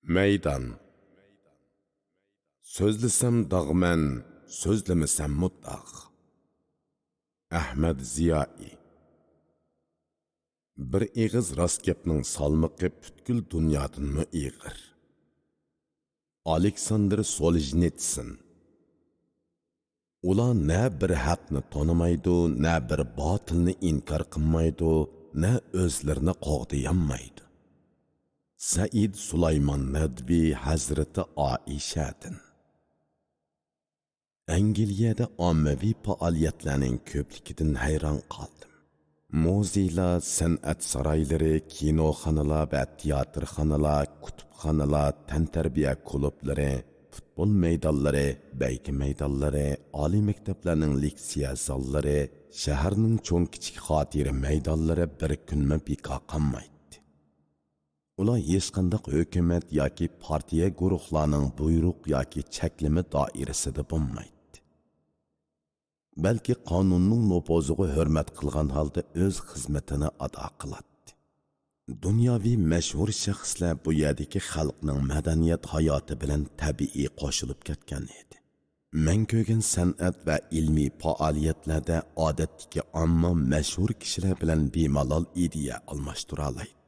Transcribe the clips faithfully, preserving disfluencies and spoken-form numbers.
مەيدان. سۆزلىسەم داغمەن، سۆزلىمىسەممۇ داغ. ئەھمەد زىيائى. بىر ئېغىز راست گەپنىڭ سالمىقى پۈتكۈل دۇنيادىنمۇ ئېغىر. ئالېكساندىر سولژېنىتسىن. ئۇلار نە بىر ھەقنى تونۇمايدۇ، نە بىر باتىلنى ئىنكار قىلمايدۇ، نە ئۆزلىرىنى قوغدىيالمايدۇ. سەئىد سۇلايمان نەدۋى ھەزرىتى ئائىشەدىن. ئەنگلىيەدە ئاممىۋى پائالىيەتلەرنىڭ كۆپلۈكىدىن ھەيران قالدىم. مۇزېيلار، سەنئەت سارايلىرى، كىنوخانىلار ۋە تىياتىرخانىلار، كۇتۇپخانىلار، تەنتەربىيە كۇلۇبلىرى، پۇتبول مەيدانلىرى، بەيگە مەيدانلىرى، ئالىي مەكتەپلەرنىڭ لېكسىيە زاللىرى، شەھەرنىڭ چوڭ-كىچىك خاتىرە مەيدانلىرى بىر كۈنمۇ بىكار قالمايتتى. ئۇلار ھېچقانداق ھۆكۈمەت ياكى پارتىيە گۇرۇھلارنىڭ بۇيرۇق ياكى چەكلىمە دائىرىسىدە بولمايتتى. بەلكى قانۇننىڭ نوپۇزىغا ھۆرمەت قىلغان ھالدا ئۆز خىزمىتىنى ئادا قىلاتتى. دۇنياۋى مەشھۇر شەخسلەر بۇ يەردىكى خەلقنىڭ مەدەنىيەت ھاياتى بىلەن تەبىئىي قوشۇلۇپ كەتكەن ئىدى. مەن كۆرگەن سەنئەت ۋە ئىلمىي پائالىيەتلەردە ئادەتتىكى ئامما مەشھۇر كىشىلەر بىلەن بىمالال ئىدىيە ئالماشتۇرالايتتى.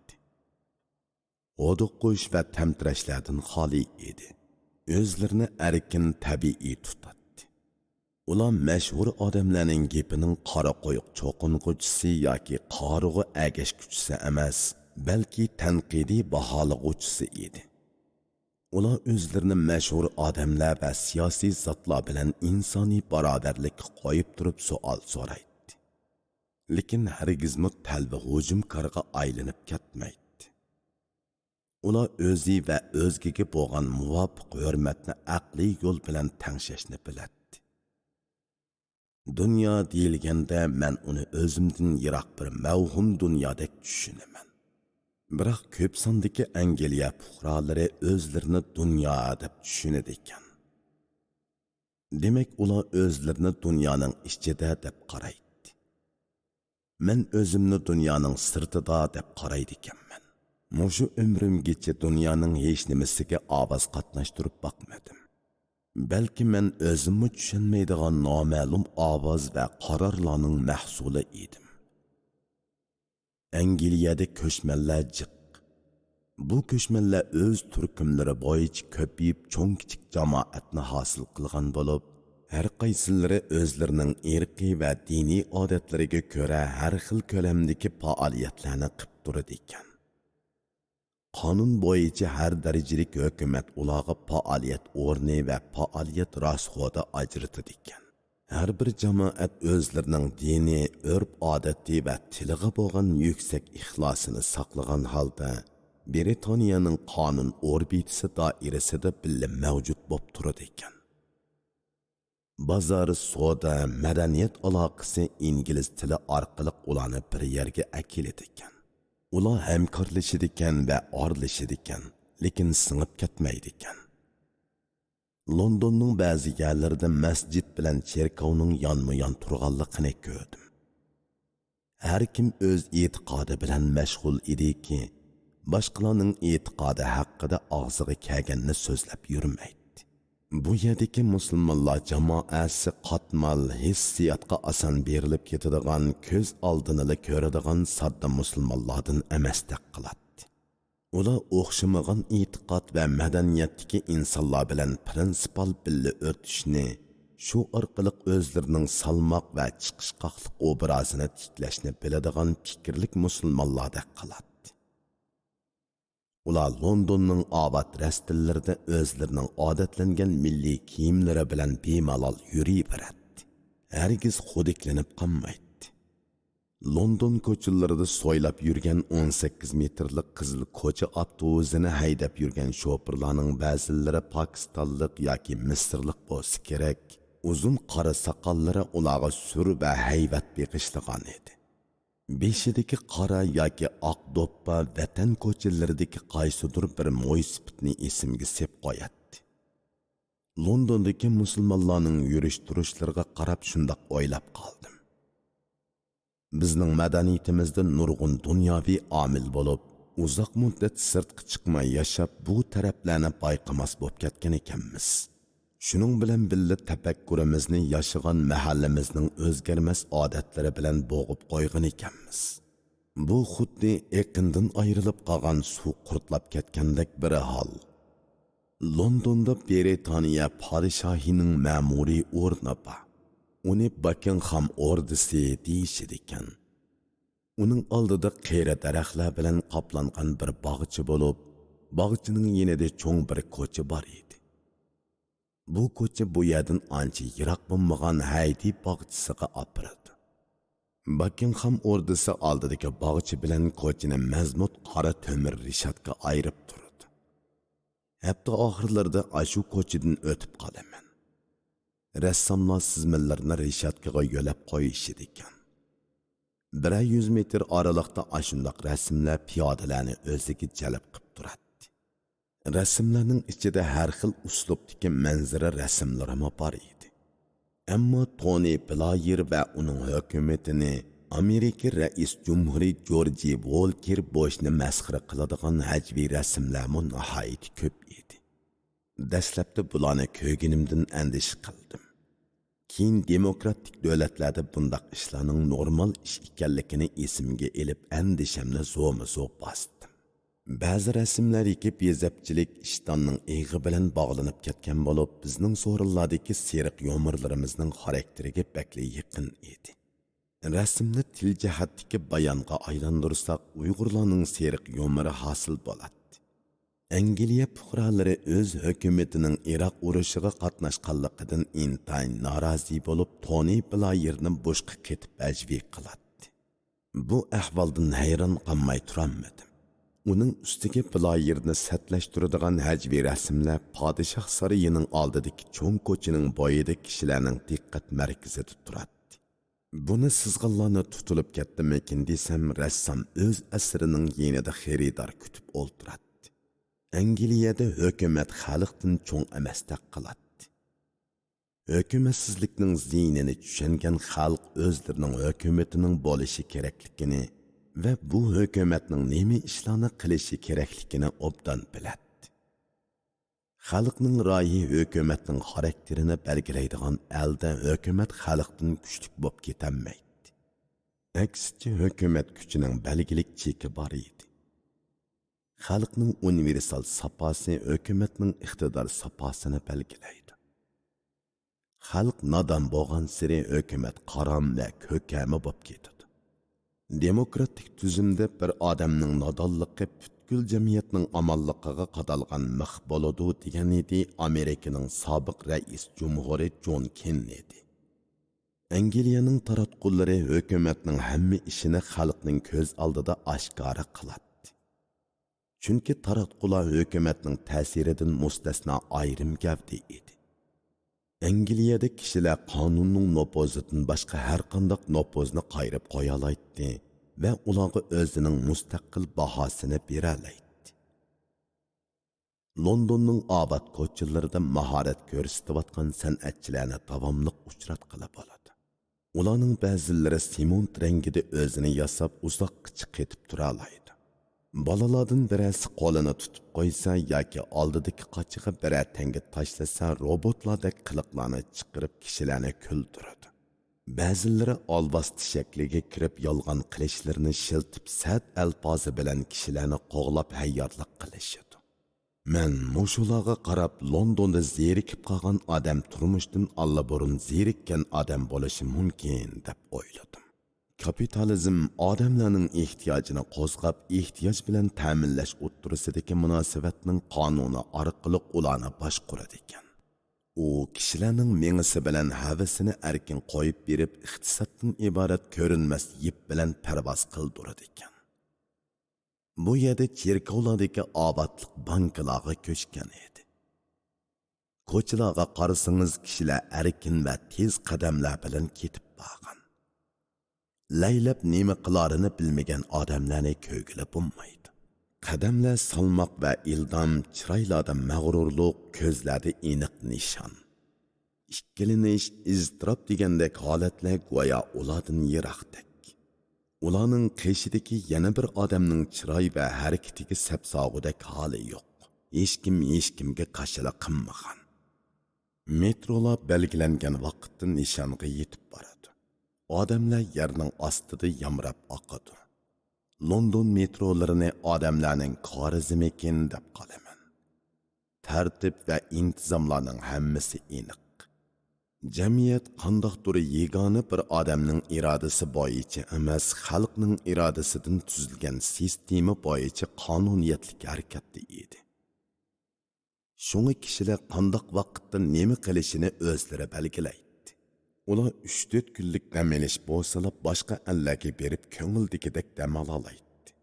ھودۇقۇش ۋە تەمتىرەشلەردىن خالىي ئىدى. ئۆزلىرىنى ئەركىن، تەبىئىي تۇتاتتى. ئۇلار مەشھۇر ئادەملەرنىڭ گېپىنىڭ قارا قويۇق چوقۇنغۇچىسى ياكى قارىغۇ ئەگەشكۈچىسى ئەمەس، بەلكى تەنقىدىي باھالىغۇچىسى ئىدى. ئۇلار ئۆزلىرىنى مەشھۇر ئادەملەر ۋە سىياسىي زاتلار بىلەن ئىنسانىي باراۋەرلىككە قويۇپ تۇرۇپ سوئال سورايتتى. لېكىن ھەرگىزمۇ تەلۋە ھۇجۇمكارغا ئايلىنىپ كەتمەيتتى. ئۇلار ئۆزى ۋە ئۆزگىگە بولغان مۇۋاپىق ھۆرمەتنى ئەقلىي يول بىلەن تەڭشەشنى بىلەتتى. دۇنيا دېيىلگەندە، مەن ئۇنى ئۆزۈمدىن يىراق بىر مەۋھۇم دۇنيادەك چۈشىنىمەن. بىراق كۆپ ساندىكى ئەنگلىيە پۇقرالىرى ئۆزلىرىنى دۇنيا دەپ چۈشىنىدىكەن. دېمەك، ئۇلار ئۆزلىرىنى دۇنيانىڭ ئىچىدە دەپ قارايتتى. مەن ئۆزۈمنى دۇنيانىڭ سىرتىدا دەپ قارايدىكەنمەن. مۇشۇ ئۆمرۈمگىچە دۇنيانىڭ ھېچنېمىسىگە ئاۋاز قاتناشتۇرۇپ باقمىدىم. بەلكى مەن ئۆزۈممۇ چۈشەنمەيدىغان نامەلۇم ئاۋاز ۋە قارارلارنىڭ مەھسۇلى ئىدىم. ئەنگلىيەدە كۆچمەنلەر جىق. بۇ كۆچمەنلەر ئۆز تۈركۈملىرى بويىچە كۆپىيىپ، چوڭ-كىچىك جامائەتنى ھاسىل قىلغان بولۇپ، ھەر قايسىلىرى ئۆزلىرىنىڭ ئىرقىي ۋە دىنىي ئادەتلىرىگە كۆرە ھەر خىل كۆلەمدىكى پائالىيەتلەرنى قىپ تۇرىدىكەن. قانۇن بويىچە ھەر دەرىجىلىك ھۆكۈمەت ئۇلارغا پائالىيەت ئورنى ۋە پائالىيەت راسخوتى ئاجرىتىدىكەن. ھەر بىر جامائەت ئۆزلىرىنىڭ دىنى، ئۆرپ-ئادىتى ۋە تىلىغا بولغان يۈكسەك ئىخلاسىنى ساقلىغان ھالدا، برىتانىيەنىڭ قانۇن ئوربىتىسى دائىرىسىدە بىللە مەۋجۇت بولۇپ تۇرىدىكەن. بازار، سودا، مەدەنىيەت ئالاقىسى ئىنگلىز تىلى ئارقىلىق ئۇلارنى بىر يەرگە ئەكېلىدىكەن. ئۇلار ھەمكارلىشىدىكەن ۋە ئارىلىشىدىكەن، لېكىن سىڭىپ كەتمەيدىكەن. لوندوننىڭ بەزى يەرلىرىدە مەسچىت بىلەن چېركاۋنىڭ يانمۇيان تۇرغانلىقىنى كۆردۈم. ھەر كىم ئۆز ئېتىقادى بىلەن مەشغۇل ئىدىكى، باشقىلارنىڭ ئېتىقادى ھەققىدە ئاغزىغا كەلگەننى سۆزلەپ يۈرمەيتتى. بۇ يەردىكى مۇسۇلمانلار جامائەسى قاتمال، ھېسسىياتقا ئاسان بېرىلىپ كېتىدىغان، كۆز ئالدىنىلا كۆرىدىغان ساددا مۇسۇلمانلاردىن ئەمەستەك قىلاتتى. ئۇلار ئوخشىمىغان ئېتىقاد ۋە مەدەنىيەتتىكى ئىنسانلار بىلەن پىرىنسىپال بىللە ئۆتۈشنى، شۇ ئارقىلىق ئۆزلىرىنىڭ سالماق ۋە چىقىشقاقلىق ئوبرازىنى تىكلەشنى بىلىدىغان پىكىرلىك مۇسۇلمانلاردەك قىلاتتى. ئۇلار لوندوننىڭ ئاۋات رەستىلىرىدە ئۆزلىرىنىڭ ئادەتلەنگەن مىللىي كىيىملىرى بىلەن بىمالال يۈرۈۋېرەتتى. ھەرگىز خۇدىكلىنىپ قالمايتتى. لوندون كوچىلىرىدا سويلاپ يۈرگەن ئون سەككىز مېتىرلىق قىزىل كوچا ئاپتوبۇسىنى ھەيدەپ يۈرگەن شوپۇرلارنىڭ بەزىلىرى پاكىستانلىق ياكى مىسىرلىق بولسا كېرەك، ئۇزۇن قارا ساقاللىرى ئۇلارغا سۈر ۋە ھەيۋەت بېغىشلىغان ئىدى. بېشىدىكى قارا ياكى ئاق دوپپا ۋەتەن كوچىلىرىدىكى قايسىدۇر بىر مويسىپىتنى ئېسىمگە سېپ قوياتتى. لوندوندىكى مۇسۇلمانلارنىڭ يۈرۈش-تۇرۇشلىرىغا قاراپ شۇنداق ئويلاپ قالدىم. بىزنىڭ مەدەنىيىتىمىزدە نۇرغۇن دۇنياۋى ئامىل بولۇپ، ئۇزاق مۇددەت سىرتقا چىقماي ياشاپ، بۇ تەرەپلەرنى بايقىماس بولۇپ كەتكەن ئىكەنمىز. شۇنىڭ بىلەن بىللە، تەپەككۇرىمىزنى ياشىغان مەھەللىمىزنىڭ ئۆزگەرمەس ئادەتلىرى بىلەن بوغۇپ قويغان ئىكەنمىز. بۇ خۇددى ئېقىندىن ئايرىلىپ قالغان سۇ قۇرتلاپ كەتكەندەك بىر ھال. لوندوندا بىرىتانىيە پادىشاھىنىڭ مەمۇرىي ئورنى بار. ئۇنى باكىنغھام ئوردىسى دېيىشىدىكەن. ئۇنىڭ ئالدىدا قېرى دەرەخلەر بىلەن قاپلانغان بىر باغچە بولۇپ، باغچىنىڭ يېنىدا چوڭ بىر كوچا بار ئىدى. بۇ كوچا بۇ يەردىن ئانچە يىراق بولمىغان ھەيدى باغچىسىغا ئاپىرىدۇ. باكىنغھام ئوردىسى ئالدىدىكى باغچە بىلەن كوچىنى مەزمۇت قارا تۆمۈر رېشاتكا ئايرىپ تۇرىدۇ. ھەپتە ئاخىرلىرىدا ئاشۇ كوچىدىن ئۆتۈپ قالىمەن. رەسساملار سىزمىلىرىنى رېشاتكىغا يۆلەپ قويۇشىدىكەن. بىرەر يۈز مېتىر ئارىلىقتا ئاشۇنداق رەسىملەر پىيادىلەرنى ئۆزىگە جەلپ قىلىپ تۇراتتى. رەسىملەرنىڭ ئىچىدە ھەر خىل ئۇسلۇبتىكى مەنزىرە رەسىملىرىمۇ بار ئىدى. ئەمما تونى بلايىر ۋە ئۇنىڭ ھۆكۈمىتىنى ئامېرىكا رەئىس جۇمھۇرى جورجى ۋولكېر بوشنى مەسخىرە قىلىدىغان ھەجۋىي رەسىملەرمۇ ناھايىتى كۆپ ئىدى. دەسلەپتە بۇلارنى كۆرگىنىمدىن ئەندىشە قىلدىم. كېيىن دېموكراتىك دۆلەتلەردە بۇنداق ئىشلارنىڭ نورمال ئىش ئىكەنلىكىنى ئېسىمگە ئېلىپ، ئەندىشەمنى زورمۇ زور باستىم. بەزى رەسىملەردىكى بېزەپچىلىك ئىشتاننىڭ ئېغى بىلەن باغلىنىپ كەتكەن بولۇپ، بىزنىڭ سورۇنلاردىكى سېرىق يۇمۇرلىرىمىزنىڭ خاراكتېرىگە بەكلا يېقىن ئىدى. رەسىمنى تىل جەھەتتىكى بايانغا ئايلاندۇرساق، ئۇيغۇرلارنىڭ سېرىق يۇمۇرى ھاسىل بولاتتى. ئەنگلىيە پۇقرالىرى ئۆز ھۆكۈمىتىنىڭ ئىراق ئۇرۇشىغا قاتناشقانلىقىدىن ئىنتايىن نارازى بولۇپ، تونى بلايىرنى بوشقا قېتىپ ھەجۋىي قىلاتتى. بۇ ئەھۋالدىن ھەيران قالماي تۇرالمىدىم. ئۇنىڭ ئۈستىگە بلايىرنى سەتلەشتۈرىدىغان ھەجۋىي رەسىملەر پادىشاھ سارىيىنىڭ ئالدىدىكى چوڭ كوچىنىڭ بويىدا كىشىلەرنىڭ دىققەت مەركىزىدە تۇراتتى. بۇنى سىزغانلارنى تۇتۇلۇپ كەتتىمىكىن دېسەم، رەسسام ئۆز ئەسىرىنىڭ يېنىدا خېرىدار كۈتۈپ ئولتۇراتتى. ئەنگلىيەدە ھۆكۈمەت خەلقتىن چوڭ ئەمەستەك قىلاتتى. ھۆكۈمەتسىزلىكنىڭ زىيىنىنى چۈشەنگەن خەلق ئۆزلىرىنىڭ ھۆكۈمىتىنىڭ بولۇشى كېرەكلىكىنى ۋە بۇ ھۆكۈمەتنىڭ نېمە ئىشلارنى قىلىشى كېرەكلىكىنى ئوبدان بىلەتتى. خەلقنىڭ رايى ھۆكۈمەتنىڭ خاراكتېرىنى بەلگىلەيدىغان ھالدا، ھۆكۈمەت خەلقتىن كۈچلۈك بولۇپ كېتەلمەيتتى. ئەكسىچە، ھۆكۈمەت كۈچىنىڭ بەلگىلىك چېكى بار ئىدى. خەلقنىڭ ئۇنىۋېرسال ساپاسى ھۆكۈمەتنىڭ ئىقتىدار ساپاسىنى بەلگىلەيدۇ. خەلق نادان بولغانسېرى ھۆكۈمەت قارام ۋە كۆكەمە بولۇپ كېتىدۇ. دېموكراتىك تۈزۈمدە بىر ئادەمنىڭ نادانلىقى پۈتكۈل جەمئىيەتنىڭ ئامانلىقىغا قادالغان مىخ بولىدۇ، دېگەن ئىدى ئامېرىكىنىڭ سابىق رەئىس جۇمھۇرى جون كېننېدى. ئەنگلىيەنىڭ تاراتقۇلىرى ھۆكۈمەتنىڭ ھەممە ئىشىنى خەلقنىڭ كۆز ئالدىدا ئاشكارا قىلاتتى. چۈنكى تاراتقۇلار ھۆكۈمەتنىڭ تەسىرىدىن مۇستەسنا ئايرىم گەۋدە ئىدى. ئەنگلىيەدە كىشىلەر قانۇننىڭ نوپۇزىدىن باشقا ھەرقانداق نوپۇزنى قايرىپ قويالايتتى ۋە ئۇلارغا ئۆزىنىڭ مۇستەقىل باھاسىنى بېرەلەيتتى. لوندوننىڭ ئاۋات كوچىلىرىدا ماھارەت كۆرسىتىۋاتقان سەنئەتچىلەرنى داۋاملىق ئۇچراتقىلى بولىدۇ. ئۇلارنىڭ بەزىلىرى سېمونت رەڭگىدە ئۆزىنى ياساپ، ئۇزاققىچە قېتىپ تۇرالايدۇ. بالىلاردىن بىرەرسى قولىنى تۇتۇپ قويسا ياكى ئالدىدىكى قاچىغا بىرەر تەڭگە تاشلىسا، روبوتلاردەك قىلىقلارنى چىقىرىپ، كىشىلەرنى كۈلدۈرىدۇ. بەزىلىرى ئالۋاستى شەكلىگە كىرىپ، يالغان قىلىچلىرىنى شىلتىپ، سەت ئەلپازى بىلەن كىشىلەرنى قوغلاپ ھەييارلىق قىلىشىدۇ. مەن مۇشۇلارغا قاراپ، لوندوندا زېرىكىپ قالغان ئادەم تۇرمۇشتىن ئاللىبۇرۇن زېرىككەن ئادەم بولۇشى مۇمكىن، دەپ ئويلىدىم. كاپىتالىزم ئادەملەرنىڭ ئېھتىياجىنى قوزغاپ، ئېھتىياج بىلەن تەمىنلەش ئوتتۇرىسىدىكى مۇناسىۋەتنىڭ قانۇنى ئارقىلىق ئۇلارنى باشقۇرىدىكەن. ئۇ كىشىلەرنىڭ مېڭىسى بىلەن ھەۋىسىنى ئەركىن قويۇپ بېرىپ، ئىقتىسادتىن ئىبارەت كۆرۈنمەس يىپ بىلەن پەرۋاز قىلدۇرىدىكەن. بۇ يەردە چېركاۋلاردىكى ئاۋاتلىق بانكىلارغا كۆچكەن ئىدى. كوچىلارغا قارىسىڭىز، كىشىلەر ئەركىن ۋە تېز قەدەملەر بىلەن كېتىپ بارغان. لەيلەپ نېمە قىلارىنى بىلمىگەن ئادەملەرنى كۆرگىلى بولمايدۇ. قەدەملەر سالماق ۋە ئىلدام، چىرايلاردا مەغرۇرلۇق، كۆزلەردە ئېنىق نىشان. ئىككىلىنىش، ئىزتىراپ دېگەندەك ھالەتلەر گويا ئۇلاردىن يىراقتەك. ئۇلارنىڭ قېشىدىكى يەنە بىر ئادەمنىڭ چىراي ۋە ھەرىكىتىگە سەپسالغۇدەك ھالى يوق. ھېچكىم ھېچكىمگە قارشىلىق قىلمىغان. مېترولار بەلگىلەنگەن ۋاقىتتا نىشانغا يېتىپ بارىدۇ. ئادەملەر يەرنىڭ ئاستىدا يامراپ ئاقىدۇ. لوندون مېترولىرىنى ئادەملەرنىڭ كارىزمىكىن دەپ قالىمەن. تەرتىپ ۋە ئىنتىزاملارنىڭ ھەممىسى ئېنىق. جەمئىيەت قانداقتۇر يېگانە بىر ئادەمنىڭ ئىرادىسى بويىچە ئەمەس، خەلقنىڭ ئىرادىسىدىن تۈزۈلگەن سىستېما بويىچە قانۇنىيەتلىك ھەرىكەتتە ئىدى. شۇڭا كىشىلەر قانداق ۋاقىتتا نېمە قىلىشىنى ئۆزلىرى بەلگىلەيتتى. ئۇلار ئۈچ-تۆت كۈنلۈك دەم ئېلىش بولسىلا، باشقا ئەللەرگە بېرىپ كۆڭۈلدىكىدەك دەم ئالالايتتى.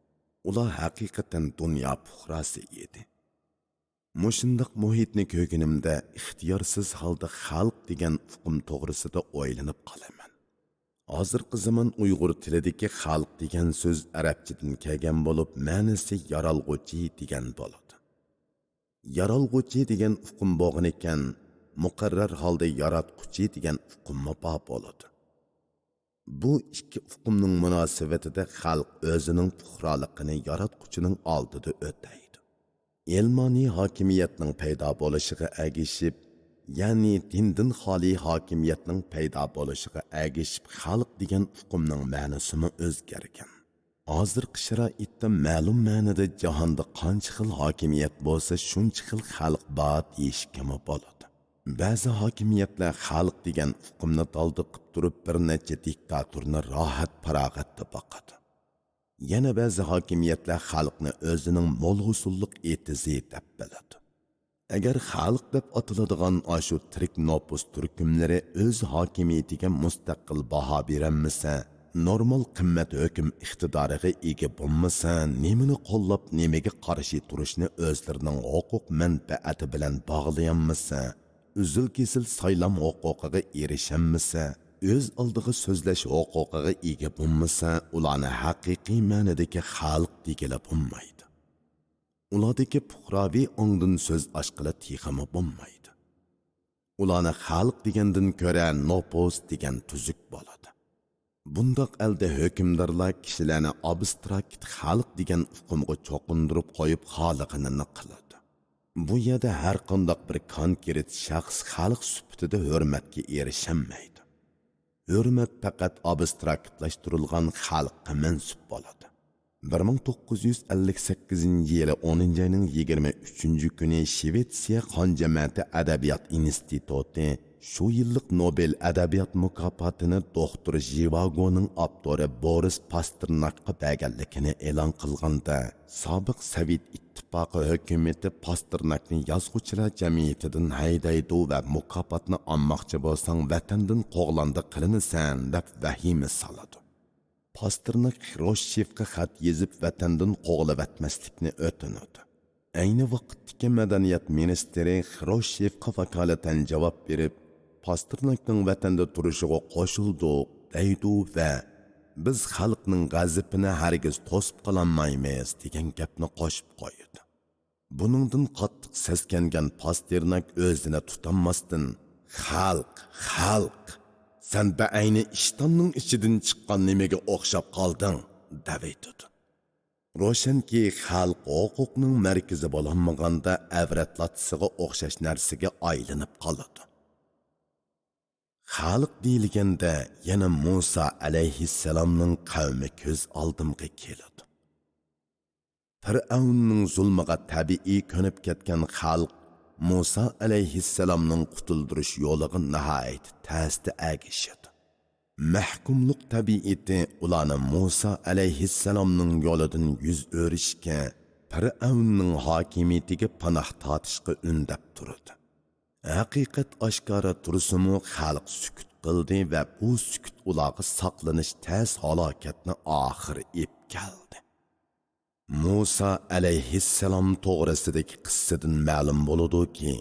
ئۇلار ھەقىقەتەن دۇنيا پۇقراسى ئىدى. مۇشۇنداق مۇھىتنى كۆرگىنىمدە، ئىختىيارسىز ھالدا خەلق دېگەن ئۇقۇم توغرىسىدا ئويلىنىپ قالىمەن. ھازىرقى زامان ئۇيغۇر تىلىدىكى خەلق دېگەن سۆز ئەرەبچىدىن كەلگەن بولۇپ، مەنىسى يارالغۇچى دېگەن بولىدۇ. يارالغۇچى دېگەن ئۇقۇم بولغىنىكەن، مۇقەررەر ھالدا ياراتقۇچى دېگەن ئۇقۇممۇ بار بولىدۇ. بۇ ئىككى ئۇقۇمنىڭ مۇناسىۋىتىدە خەلق ئۆزىنىڭ پۇقرالىقىنى ياراتقۇچىنىڭ ئالدىدا ئۆتەيدۇ. ئىلمانىي ھاكىمىيەتنىڭ پەيدا بولۇشىغا ئەگىشىپ، يەنى دىندىن خالىي ھاكىمىيەتنىڭ پەيدا بولۇشىغا ئەگىشىپ، خەلق دېگەن ئۇقۇمنىڭ مەنىسىمۇ ئۆزگەرگەن. ھازىرقى شارائىتتا مەلۇم مەنىدە جاھاندا قانچە خىل ھاكىمىيەت بولسا، شۇنچە خىل خەلق بار دېيىشكىمۇ بولىدۇ. بەزى ھاكىمىيەتلەر خەلق دېگەن ئۇقۇمنى دالدا قىپ تۇرۇپ، بىر نەچچە دىكتاتورنى راھەت-پاراغەتتە باقىدۇ. يەنە بەزى ھاكىمىيەتلەر خەلقنى ئۆزىنىڭ مول ھوسۇللۇق ئېتىزى دەپ بىلىدۇ. ئەگەر خەلق دەپ ئاتىلىدىغان ئاشۇ تىرىك نوپۇس تۈركۈملىرى ئۆز ھاكىمىيىتىگە مۇستەقىل باھا بېرەلمىسە، نورمال قىممەت ھۆكۈم ئىقتىدارىغا ئىگە بولمىسا، نېمىنى قوللاپ، نېمىگە قارشى تۇرۇشنى ئۆزلىرىنىڭ ھوقۇق مەنپەئەتى بىلەن باغلىيالمىسا، ئۈزۈل-كېسىل سايلام ھوقۇقىغا ئېرىشەلمىسە، ئۆز ئالدىغا سۆزلەش ھوقۇقىغا ئىگە بولمىسا، ئۇلارنى ھەقىقىي مەنىدىكى خەلق دېگىلى بولمايدۇ. ئۇلاردىكى پۇقراۋى ئاڭدىن سۆز ئاچقىلى تېخىمۇ بولمايدۇ. ئۇلارنى خەلق دېگەندىن كۆرە نوپۇس دېگەن تۈزۈك بولىدۇ. بۇنداق ئەلدە ھۆكۈمدارلار كىشىلەرنى ئابستراكت خەلق دېگەن ئۇقۇمغا چوقۇندۇرۇپ قويۇپ، خالىغىنىنى قىلىدۇ. بۇ يەردە ھەر قانداق بىر كونكرېت شەخس خەلق سۈپىتىدە ھۆرمەتكە ئېرىشەلمەيدۇ. ھۆرمەت پەقەت ئابستراكتلاشتۇرۇلغان خەلققە مەنسۇپ بولىدۇ. بىر مىڭ توققۇز يۈز ئەللىك سەككىزىنچى يىلى ئونىنچى ئاينىڭ يىگىرمە ئۈچىنچى كۈنى شىۋېتسىيە قان جەمەتى ئەدەبىيات ئىنستىتۇتى شۇ يىللىق نوبېل ئەدەبىيات مۇكاپاتىنى دوختۇر ژىۋاگونىڭ ئاپتورى بورىس پاستېرناكقا بەرگەنلىكىنى ئېلان قىلغاندا، سابىق سوۋېت ئىتتىپاقى ھۆكۈمىتى پاستېرناكنى يازغۇچىلار جەمئىيىتىدىن ھەيدەيدۇ ۋە مۇكاپاتنى ئالماقچى بولساڭ، ۋەتەندىن قوغلاندى قىلىنىسەن، دەپ ۋەھىمە سالىدۇ. پاستېرناك خرۇشچېۋقا خەت يېزىپ، ۋەتەندىن قوغلىۋەتمەسلىكنى ئۆتۈنىدۇ. ئەينى ۋاقىتتىكى مەدەنىيەت مىنىستىرى خرۇشچېۋقا ۋاكالىتەن جاۋاب بېرىپ، پاستېرناكنىڭ ۋەتەندە تۇرۇشىغا قوشۇلدۇق، دەيدۇ ۋە بىز خەلقنىڭ غەزىپىنى ھەرگىز توسۇپ قالالمايمىز، دېگەن گەپنى قوشۇپ قويىدۇ. بۇنىڭدىن قاتتىق سەسكەنگەن پاستېرناك ئۆزىنى تۇتالماستىن، «خەلق، خەلق! سەن بەئەينى ئىشتاننىڭ ئىچىدىن چىققان نېمىگە ئوخشاپ قالدىڭ!» دەۋېتىدۇ. روشەنكى، خەلق ھوقۇقنىڭ مەركىزى بولالمىغاندا، ئەۋرەت لاتىسىغا ئوخشاش نەرسىگە ئايلىنىپ قالىدۇ. خەلق دېيىلگەندە، يەنە مۇسا ئەلەيھىسسالامنىڭ قەۋمى كۆز ئالدىمغا كېلىدۇ. پىرئەۋننىڭ زۇلمىغا تەبىئىي كۆنۈپ كەتكەن خەلق مۇسا ئەلەيھىسسالامنىڭ قۇتۇلدۇرۇش يولىغا ناھايىتى تەستە ئەگىشىدۇ. مەھكۇملۇق تەبىئىتى ئۇلارنى مۇسا ئەلەيھىسسالامنىڭ يولىدىن يۈز ئۆرۈشكە، پىرئەۋننىڭ ھاكىمىيىتىگە پاناھ تارتىشقا ئۈندەپ تۇرىدۇ. ھەقىقەت ئاشكارا تۇرسىمۇ، خەلق سۈكۈت قىلدى ۋە بۇ سۈكۈت ئۇلارغا ساقلىنىش تەس ھالاكەتنى ئاخىر ئېپ كەلدى. مۇسا ئەلەيھىسسالام توغرىسىدىكى قىسسىدىن مەلۇم بولىدۇكى،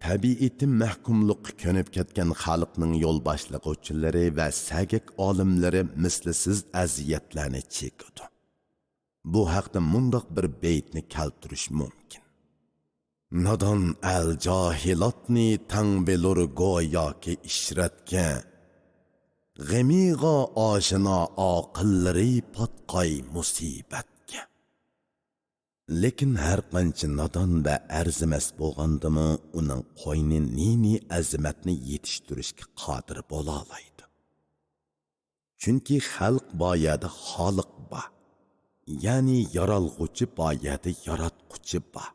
تەبىئىتى مەھكۇملۇققا كۆنۈپ كەتكەن خەلقنىڭ يول باشلىغۇچىلىرى ۋە سەگەك ئالىملىرى مىسلىسىز ئەزىيەتلەرنى چېكىدۇ. بۇ ھەقتە مۇنداق بىر بەيتنى كەلتۈرۈش مۇمكىن. نادان ئەل جاھىلاتنى تەڭ بىلۇر گوياكى ئىشرەتكە. غېمىغا ئاشنا ئاقىللىرى پاتقاي مۇسىبەتكە. لېكىن ھەر قانچە نادان ۋە ئەرزىمەس بولغاندىمۇ، ئۇنىڭ قوينى نى-نى ئەزىمەتنى يېتىشتۈرۈشكە قادىر بولالايدۇ. چۈنكى خەلق بار يەردە خالىق بار، يەنى يارالغۇچى بار يەردە ياراتقۇچى بار.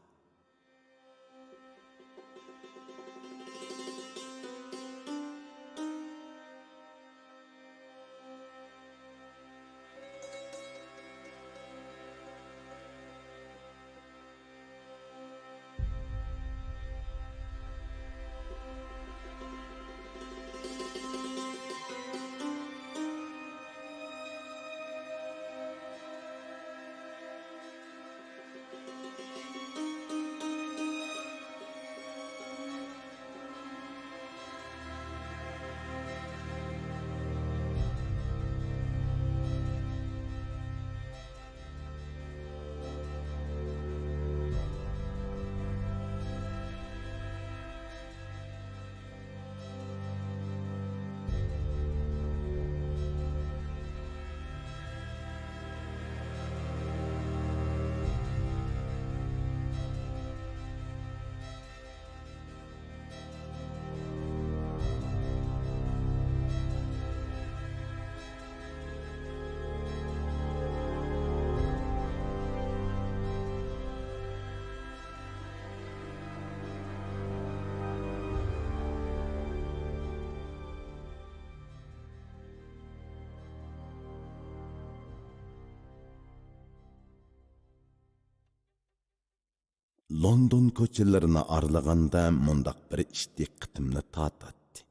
لوندون كوچىلىرىنى ئارىلىغاندا مۇنداق بىر ئىش دىققىتىمنى تارتاتتى.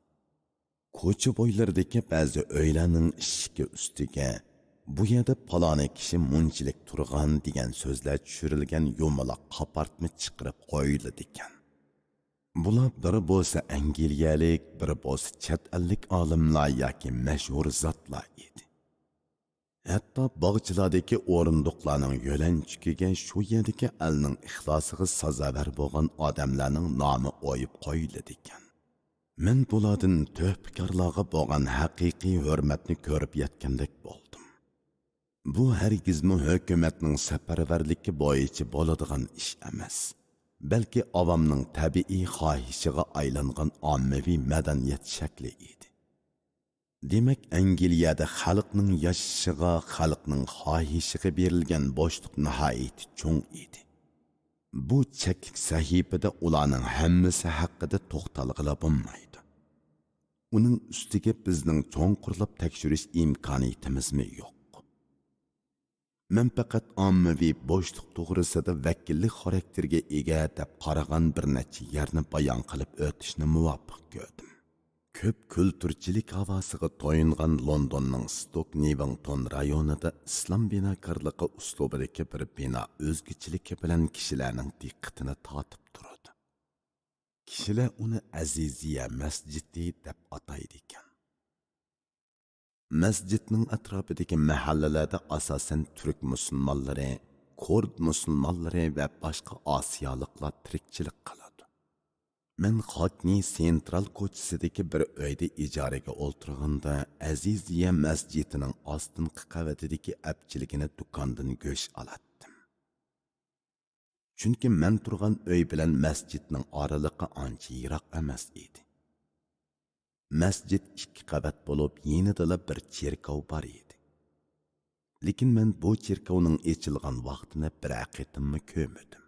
كوچا بويلىرىدىكى بەزى ئۆيلەرنىڭ ئىشىكى ئۈستىگە، «بۇ يەردە پالانى كىشى مۇنچىلىك تۇرغان» دېگەن سۆزلەر چۈشۈرۈلگەن يۇمىلاق قاپارتما چىقىرىپ قويۇلىدىكەن. بۇلار بىر بولسا ئەنگلىيەلىك، بىر بولسا چەت ئەللىك ئالىملار ياكى مەشھۇر زاتلار ئىدى. ھەتتا باغچىلاردىكى ئورۇندۇقلارنىڭ يۆلەنچۈكىگە شۇ يەردىكى ئەلنىڭ ئىخلاسىغا سازاۋەر بولغان ئادەملەرنىڭ نامى ئويۇپ قويۇلىدىكەن. مەن بۇلاردىن تۆھپىكارلارغا بولغان ھەقىقىي ھۆرمەتنى كۆرۈپ يەتكەندەك بولدۇم. بۇ ھەرگىزمۇ ھۆكۈمەتنىڭ سەپەرۋەرلىكى بويىچە بولىدىغان ئىش ئەمەس، بەلكى ئاۋامنىڭ تەبىئىي خاھىشىغا ئايلانغان ئاممىۋى مەدەنىيەت شەكلى ئىدى. دېمەك، ئەنگلىيەدە خەلقنىڭ ياشىشىغا، خەلقنىڭ خاھىشىغا بېرىلگەن بوشلۇق ناھايىتى چوڭ ئىدى. بۇ چەكلىك سەھىپىدە ئۇلارنىڭ ھەممىسى ھەققىدە توختالغىلى بولمايدۇ. ئۇنىڭ ئۈستىگە بىزنىڭ چوڭقۇرلاپ تەكشۈرۈش ئىمكانىيىتىمىزمۇ يوق. مەن پەقەت ئاممىۋى بوشلۇق توغرىسىدا ۋەكىللىك خاراكتېرىگە ئىگە دەپ قارىغان بىر نەچچە يەرنى بايان قىلىپ ئۆتۈشنى مۇۋاپىق كۆردۈم. كۆپ كۈلتۈرچىلىك ھاۋاسىغا تويۇنغان لوندوننىڭ ستوك نىۋىڭتون رايونىدا ئىسلام بىناكارلىقى ئۇسلۇبىدىكى بىر بىنا ئۆزگىچىلىكى بىلەن كىشىلەرنىڭ دىققىتىنى تارتىپ تۇرىدۇ. كىشىلەر ئۇنى ئەزىزىيە مەسجىتى دەپ ئاتايدىكەن. مەسجىتنىڭ ئەتراپىدىكى مەھەللىلەردە ئاساسەن تۈرك مۇسۇلمانلىرى، كۇرد مۇسۇلمانلىرى ۋە باشقا ئاسىيالىقلار تىرىكچىلىك قىلىدۇ. مەن خاكنى سېنترال كوچىسىدىكى بىر ئۆيدە ئىجارىگە ئولتۇرغاندا، ئەزىزىيە مەسجىتىنىڭ ئاستىنقى قەۋىتىدىكى ئەپچىلگىنە دۇكاندىن گۆش ئالاتتىم. چۈنكى مەن تۇرغان ئۆي بىلەن مەسجىتنىڭ ئارىلىقى ئانچە يىراق ئەمەس ئىدى. مەسجىت ئىككى قەۋەت بولۇپ، يېنىدىلا بىر چېركاۋ بار ئىدى. لېكىن مەن بۇ چېركاۋنىڭ ئېچىلغان ۋاقتىنى بىرەر قېتىممۇ كۆرمىدىم.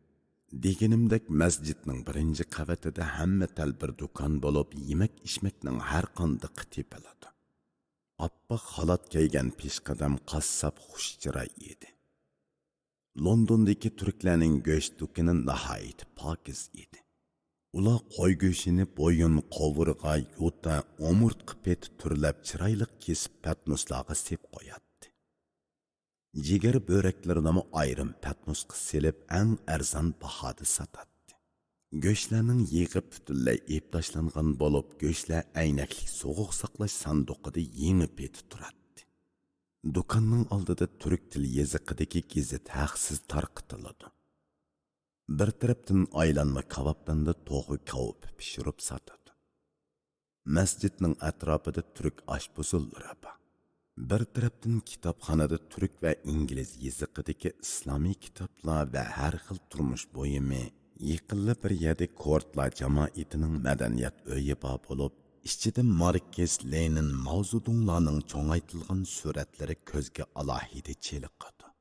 دېگىنىمدەك، مەسجىتنىڭ بىرىنچى قەۋىتىدە ھەممە تەلبىر دۇكان بولۇپ، يېمەك-ئىچمەكنىڭ ھەر قاندىقى تېپىلىدۇ. ئاپئاق خالات كىيگەن پېشقەدەم قاسساپ خۇش چىراي ئىدى. لوندوندىكى تۈركلەرنىڭ گۆش دۇكىنى ناھايىتى پاكىز ئىدى. ئۇلار قوي گۆشىنى بويۇن، قوۋۇرغا، يوتا، ئومۇرتقا پېتى تۈرلەپ چىرايلىق كېسىپ پەتنۇسلارغا سېلىپ قوياتتى. جىگەر بۆرەكلىرىنىمۇ ئايرىم پەتنۇسقا سېلىپ، ئەڭ ئەرزان باھادا ساتاتتى. گۆشلەرنىڭ يېغى پۈتۈنلەي ئېپلاشلانغان بولۇپ، گۆشلەر ئەينەكلىك سوغۇق ساقلاش ساندۇقىدا يېڭى پېتى تۇراتتى. دۇكاننىڭ ئالدىدا تۈرك تىل يېزىقىدىكى گېزىت ھەقسىز تارقىتىلىدۇ. بىر تەرەپتىن ئايلانما كاۋاپتاندا توخۇ كاۋىپى پىشۇرۇپ ساتىدۇ. مەسچىتنىڭ ئەتراپىدا تۈرك ئاشپۇزۇللىرى بار. بىر تەرەپتىن كىتابخانىدا تۈرك ۋە ئىنگلىز يېزىقىدىكى ئىسلامىي كىتابلار ۋە ھەر خىل تۇرمۇش بۇيۇمى، يېقىنلا بىر يەردە كوردلار جامائىتىنىڭ مەدەنىيەت ئۆيى بار بولۇپ، ئىچىدە ماركس، لېنىن، ماۋزېدۇڭلارنىڭ چوڭايتىلغان سۈرەتلىرى كۆزگە ئالاھىدە چېلىقىدۇ.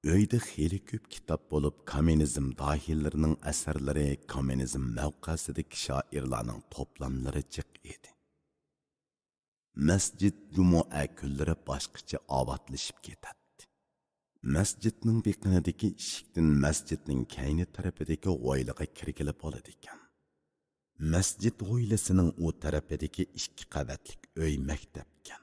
ئۆيدە خېلى كۆپ كىتاب بولۇپ، كوممۇنىزم داھىيلىرىنىڭ ئەسەرلىرى، كوممۇنىزم مەۋقەسىدىكى شائىرلارنىڭ توپلاملىرى جىق ئىدى. مەسچىت جۇمۇئە كۈنلىرى باشقىچە ئاۋاتلىشىپ كېتەتتى. مەسچىتنىڭ بېقىنىدىكى ئىشىكتىن مەسچىتنىڭ كەينى تەرىپىدىكى ھويلىغا كىرگىلى بولىدىكەن. مەسچىت ھويلىسىنىڭ ئۇ تەرىپىدىكى ئىككى قەۋەتلىك ئۆي مەكتەپكەن.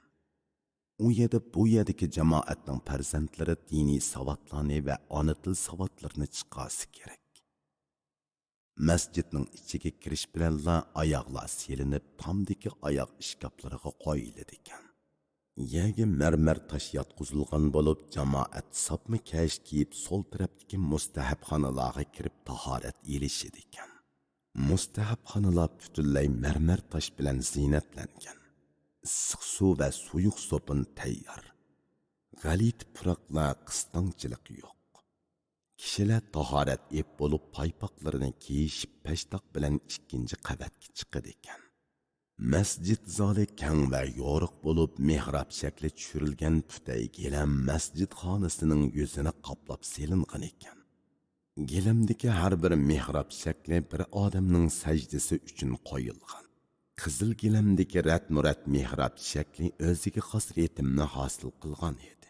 ئۇ يەردە بۇ يەردىكى جامائەتنىڭ پەرزەنتلىرى دىنىي ساۋاتلارنى ۋە ئانا تىل ساۋاتلىرىنى چىقارسا كېرەك. مەسچىتنىڭ ئىچىگە كىرىش بىلەنلا ئاياغلار سېلىنىپ، تامدىكى ئاياغ ئىشكاپلىرىغا قويۇلىدىكەن. يەرگە مەرمەر تاش ياتقۇزۇلغان بولۇپ، جامائەت ساپما كەش كىيىپ، سول تەرەپتىكى مۇستەھەبخانىلارغا كىرىپ تاھارەت ئېلىشىدىكەن. مۇستەھەبخانىلار پۈتۈنلەي مەرمەر تاش بىلەن زىينەتلەنگەن. ئىسسىق سۇ ۋە سۇيۇق سوپۇن تەييار. غەلىتە پۇراقلار، قىستاڭچىلىق يوق. كىشىلەر تاھارەت ئېپ بولۇپ، پايپاقلىرىنى كىيىشىپ، پەشتاق بىلەن ئىككىنچى قەۋەتكە چىقىدىكەن. مەسجىد زالى كەڭ ۋە يورۇق بولۇپ، مېھراب شەكلى چۈشۈرۈلگەن پۈتەي گىلەم مەسجىد خانىسىنىڭ يۈزىنى قاپلاپ سېلىنغان ئىكەن. گىلەمدىكى ھەر بىر مېھراب شەكلى بىر ئادەمنىڭ سەجدىسى ئۈچۈن قويۇلغان. قىزىل گىلەمدىكى رەتمۇرەت مېھراب شەكلى ئۆزىگە خاس رىتىمنى ھاسىل قىلغان ئىدى.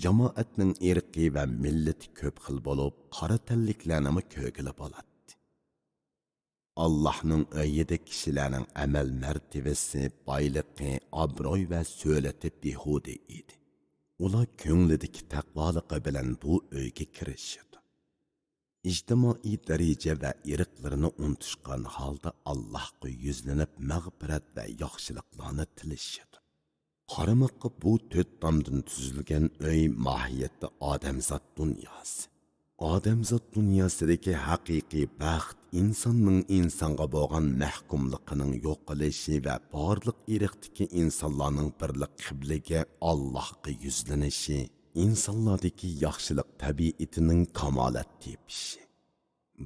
جامائەتنىڭ ئىرقى ۋە مىللىتى كۆپ خىل بولۇپ، قارا تەنلىكلەرنىمۇ كۆرگىلى بولاتتى. ئاللاھنىڭ ئۆيىدە كىشىلەرنىڭ ئەمەل مەرتىۋىسى، بايلىقى، ئابرۇي ۋە سۆلىتى بىھۇدە ئىدى. ئۇلار كۆڭلىدىكى تەقۋالىقى بىلەن بۇ ئۆيگە كىرىشىدۇ. ئىجتىمائىي دەرىجە ۋە ئىرقلىرىنى ئۇنتۇشقان ھالدا ئاللاھقا يۈزلىنىپ، مەغپىرەت ۋە ياخشىلىقلارنى تىلىشىدۇ. قارىماققا بۇ تۆت تامدىن تۈزۈلگەن ئۆي ماھىيەتتە ئادەمزات دۇنياسى. ئادەمزات دۇنياسىدىكى ھەقىقىي بەخت ئىنساننىڭ ئىنسانغا بولغان مەھكۇملۇقىنىڭ يوقىلىشى ۋە بارلىق ئىرقتىكى ئىنسانلارنىڭ بىرلا قىبلىگە، ئاللاھقا يۈزلىنىشى، ئىنسانلاردىكى ياخشىلىق تەبىئىتىنىڭ كامالەت تېپىشى.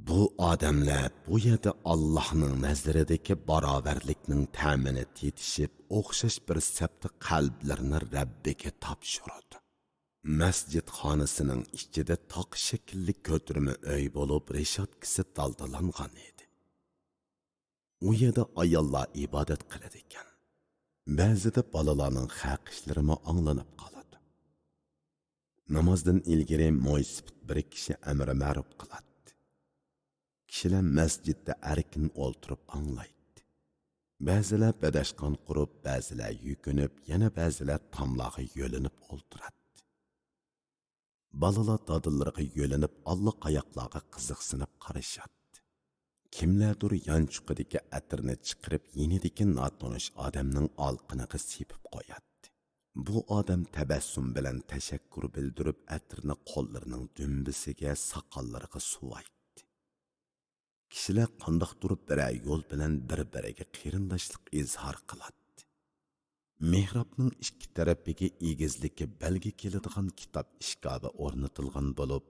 بۇ ئادەملەر بۇ يەردە ئاللاھنىڭ نەزىرىدىكى باراۋەرلىكنىڭ تەمىنى تېتىشىپ، ئوخشاش بىر سەپتە قەلبلىرىنى رەببىگە تاپشۇرىدۇ. مەسجىد خانىسىنىڭ ئىچىدە تاق شەكىللىك كۆتۈرمە ئۆي بولۇپ، رېشاتكىسى دالدىلانغان ئىدى. ئۇ يەردە ئاياللار ئىبادەت قىلىدىكەن. بەزىدە بالىلارنىڭ خەقىشلىرىمۇ ئاڭلىنىپ قالىدۇ. نامازدىن ئىلگىرى مويسىپىت بىر كىشى ئەمرى مەرۇپ قىلاتتى. كىشىلەر مەسجىدتە ئەركىن ئولتۇرۇپ ئاڭلايتتى. بەزىلەر بەدەشقان قۇرۇپ، بەزىلەر يۈكۈنۈپ، يەنە بەزىلەر تاملارغا يۆلىنىپ ئولتۇراتتى. بالىلار دادىلىرىغا يۆلىنىپ، ئاللىقاياقلارغا قىزىقسىنىپ قارىشاتتى. كىملەردۇر يانچۇقىدىكى ئەتىرنى چىقىرىپ، يېنىدىكى ناتونۇش ئادەمنىڭ ئالىقىنىغا سېپىپ قوياتتى. بۇ ئادەم تەبەسسۇم بىلەن تەشەككۈر بىلدۈرۈپ، ئەتىرنى قوللىرىنىڭ دۈمبىسىگە، ساقاللىرىغا سۇۋايتتى. كىشىلەر قانداقتۇر بىرەر يول بىلەن بىر-بىرىگە قېرىنداشلىق ئىزھار قىلاتتى. مېھرابنىڭ ئىككى تەرىپىگە ئېگىزلىككە بەلگە كېلىدىغان كىتاب ئىشكاپى ئورنىتىلغان بولۇپ،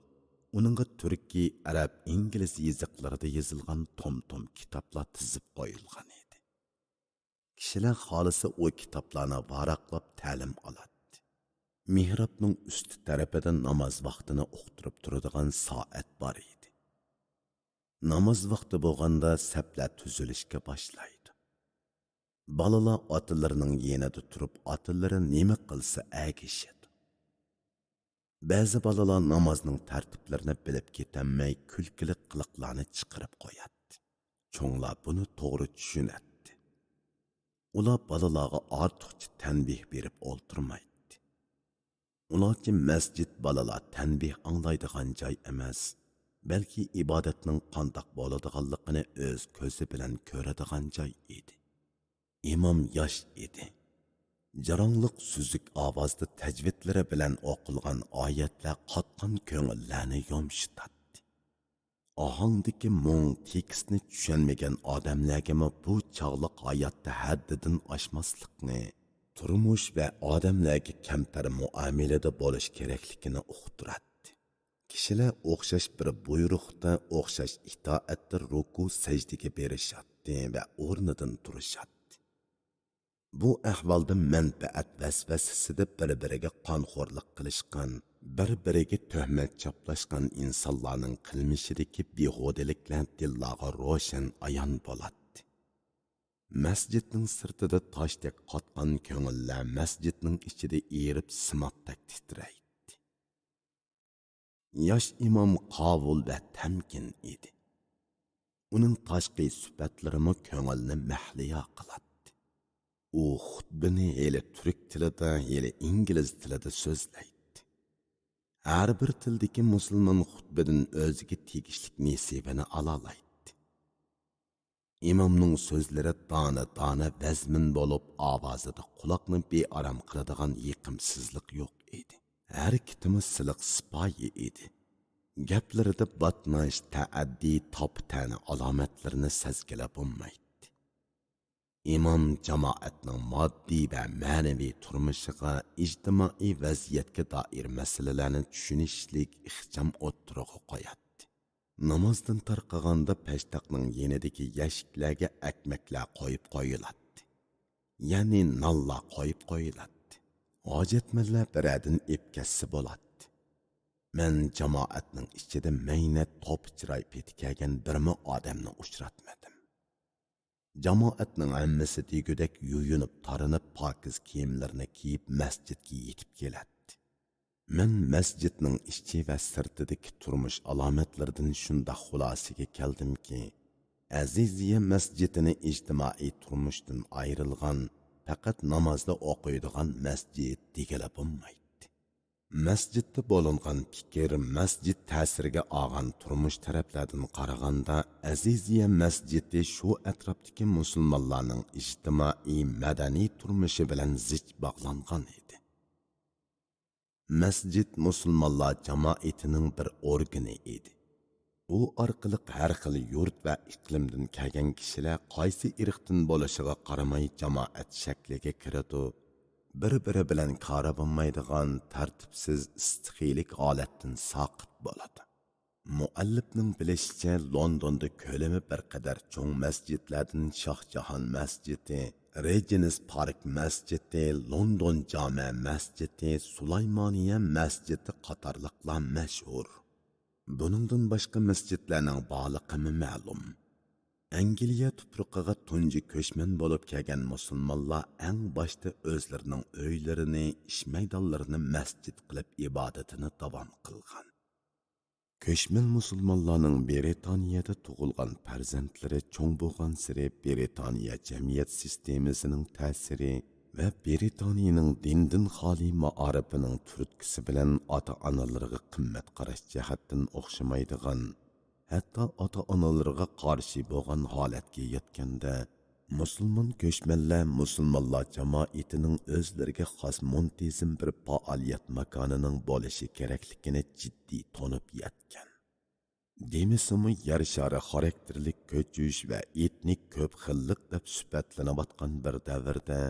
ئۇنىڭغا تۈركىي، ئەرەب، ئىنگلىز يېزىقلىرىدا يېزىلغان توم-توم كىتابلار تىزىپ قويۇلغان ئىدى. كىشىلەر خالىسا ئۇ كىتابلارنى ۋاراقلاپ تەلىم ئالاتتى. مېھرابنىڭ ئۈستى تەرىپىدە ناماز ۋاقتىنى ئۇقتۇرۇپ تۇرىدىغان سائەت بار ئىدى. ناماز ۋاقتى بولغاندا سەپلەر تۈزۈلۈشكە باشلايدۇ. بالىلار ئاتىلىرىنىڭ يېنىدا تۇرۇپ، ئاتىلىرى نېمە قىلسا ئەگىشىدۇ. بەزى بالىلار نامازنىڭ تەرتىپلىرىنى بىلىپ كېتەلمەي، كۈلكىلىك قىلىقلارنى چىقىرىپ قوياتتى. چوڭلار بۇنى توغرا چۈشىنەتتى. ئۇلار بالىلارغا ئارتۇقچە تەنبىھ بېرىپ ئولتۇرمايتتى. ئۇلارچە مەسجىد بالىلار تەنبىھ ئاڭلايدىغان جاي ئەمەس، بەلكى ئىبادەتنىڭ قانداق بولىدىغانلىقىنى ئۆز كۆزى بىلەن كۆرىدىغان جاي ئىدى. ئىمام ياش ئىدى. جاراڭلىق سۈزۈك ئاۋازدا تەجۋىدلىرى بىلەن ئوقۇلغان ئايەتلەر قاتقان كۆڭۈللەرنى يۇمشىتاتتى. ئاھاڭدىكى مۇڭ تېكىستنى چۈشەنمىگەن ئادەملەرگىمۇ بۇ چاغلىق ھاياتتا ھەددىدىن ئاشماسلىقنى، تۇرمۇش ۋە ئادەملەرگە كەمتەر مۇئامىلىدە بولۇش كېرەكلىكىنى ئۇقتۇراتتى. كىشىلەر ئوخشاش بىر بۇيرۇقتا، ئوخشاش ئىتائەتتە رۇكۇ سەجدىگە بېرىشاتتى ۋە ئورنىدىن تۇرۇشاتتى. بۇ ئەھۋالدا مەنپەئەت ۋەسۋەسىسىدە بىر-بىرىگە قانخورلۇق قىلىشقان، بىر-بىرىگە تۆھمەت چاپلاشقان ئىنسانلارنىڭ قىلمىشىدىكى بىھۇدىلىكلەر دىللارغا روشەن ئايان بولاتتى. مەسچىتنىڭ سىرتىدا تاشتەك قاتقان كۆڭۈللەر مەسچىتنىڭ ئىچىدە ئېرىپ سىماتتەك تىترەيتتى. ياش ئىمام قاۋۇل ۋە تەمكىن ئىدى. ئۇنىڭ تاشقى سۈپەتلىرىمۇ كۆڭۈلنى مەھلىيا قىلاتتى. ئۇ خۇتبىنى ھېلى تۈرك تىلىدا، ھېلى ئىنگلىز تىلىدا سۆزلەيتتى. ھەر بىر تىلدىكى مۇسۇلمان خۇتبىدىن ئۆزىگە تېگىشلىك نېسىۋىنى ئالالايتتى. ئىمامنىڭ سۆزلىرى دانە-دانە ۋەزمىن بولۇپ، ئاۋازىدا قۇلاقنى بىئارام قىلىدىغان يېقىمسىزلىق يوق ئىدى. ھەرىكىتىمۇ سىلىق سىپايى ئىدى. گەپلىرىدە باتناش، تەئەددىي، تاپا-تەنە ئالامەتلىرىنى سەزگىلى بولمايتتى. ئىمام جامائەتنىڭ ماددىي ۋە مەنىۋى تۇرمۇشىغا، ئىجتىمائىي ۋەزىيەتكە دائىر مەسىلىلەرنى چۈشىنىشلىك ئىخچام ئوتتۇرىغا قوياتتى. نامازدىن تارقىغاندا پەشتاقنىڭ يېنىدىكى يەشىكلەرگە ئەكمەكلەر قويۇپ قويۇلاتتى. يەنى نانلار قويۇپ قويۇلاتتى. ھاجەتمەنلەر بىرەردىن ئېپ كەتسە بولاتتى. مەن جامائەتنىڭ ئىچىدە مەينەت توپا چىراي پېتى كەلگەن بىرمۇ ئادەمنى ئۇچراتمىدىم. جامائەتنىڭ ھەممىسى دېگۈدەك يۇيۇنۇپ، تارىنىپ، پاكىز كىيىملىرىنى كىيىپ، مەسچىتكە يېتىپ كېلەتتى. مەن مەسچىتنىڭ ئىچى ۋە سىرتىدىكى تۇرمۇش ئالامەتلىرىدىن شۇنداق خۇلاسىگە كەلدىمكى، ئەزىزىيە مەسچىتىنى ئىجتىمائىي تۇرمۇشتىن ئايرىلغان، پەقەت نامازلا ئوقۇيدىغان مەسچىت دېگىلى بولمايتتى. مەسچىتتە بولۇنغان پىكىر، مەسچىت تەسىرگە ئالغان تۇرمۇش تەرەپلەردىن قارىغاندا، ئەزىزىيە مەسچىتى شۇ ئەتراپتىكى مۇسۇلمانلارنىڭ ئىجتىمائىي، مەدەنىي تۇرمۇشى بىلەن زىچ باغلانغان ئىدى. مەسچىت مۇسۇلمانلار جامائىتىنىڭ بىر ئورگىنى ئىدى. ئۇ ئارقىلىق ھەر خىل يۇرت ۋە ئىقلىمدىن كەلگەن كىشىلەر قايسى ئىرقتىن بولۇشىغا قارىماي جامائەت شەكلىگە كىرىدۇ، بىر-بىرى بىلەن كارى بولمايدىغان تەرتىپسىز ئىستىخىيلىك ھالەتتىن ساقىت بولىدۇ. مۇئەللىپنىڭ بىلىشىچە، لوندوندا كۆلىمى بىر قەدەر چوڭ مەسچىتلەردىن شاھ جاھان مەسچىتى، رېجېنس پارك مەسچىتى، لوندون جامە مەسچىتى، سۇلايمانىيە مەسچىتى قاتارلىقلار مەشھۇر. بۇنىڭدىن باشقا مەسچىتلەرنىڭ بارلىقىمۇ مەلۇم. ئەنگلىيە تۇپرىقىغا تۇنجى كۆچمەن بولۇپ كەلگەن مۇسۇلمانلار ئەڭ باشتا ئۆزلىرىنىڭ ئۆيلىرىنى، ئىش مەيدانلىرىنى مەسچىت قىلىپ ئىبادىتىنى داۋام قىلغان. كۆچمەن مۇسۇلمانلارنىڭ برىتانىيەدە تۇغۇلغان پەرزەنتلىرى چوڭ بولغانسېرى برىتانىيە جەمئىيەت سىستېمىسىنىڭ تەسىرى ۋە برىتانىيەنىڭ دىندىن خالىي مائارىپىنىڭ تۈرتكىسى بىلەن ئاتا-ئانىلىرىغا قىممەت قاراش جەھەتتىن ئوخشىمايدىغان، ھەتتا ئاتا-ئانىلىرىغا قارشى بولغان ھالەتكە يەتكەندە، مۇسۇلمان كۆچمەنلەر مۇسۇلمانلار جامائىتىنىڭ ئۆزلىرىگە خاس مۇنتىزىم بىر پائالىيەت ماكانىنىڭ بولۇشى كېرەكلىكىنى جىددىي تونۇپ يەتكەن. دېمىسىمۇ، يەر شارى خاراكتېرلىك كۆچۈش ۋە ئېتنىك كۆپ خىللىق دەپ سۈپەتلىنىۋاتقان بىر دەۋردە،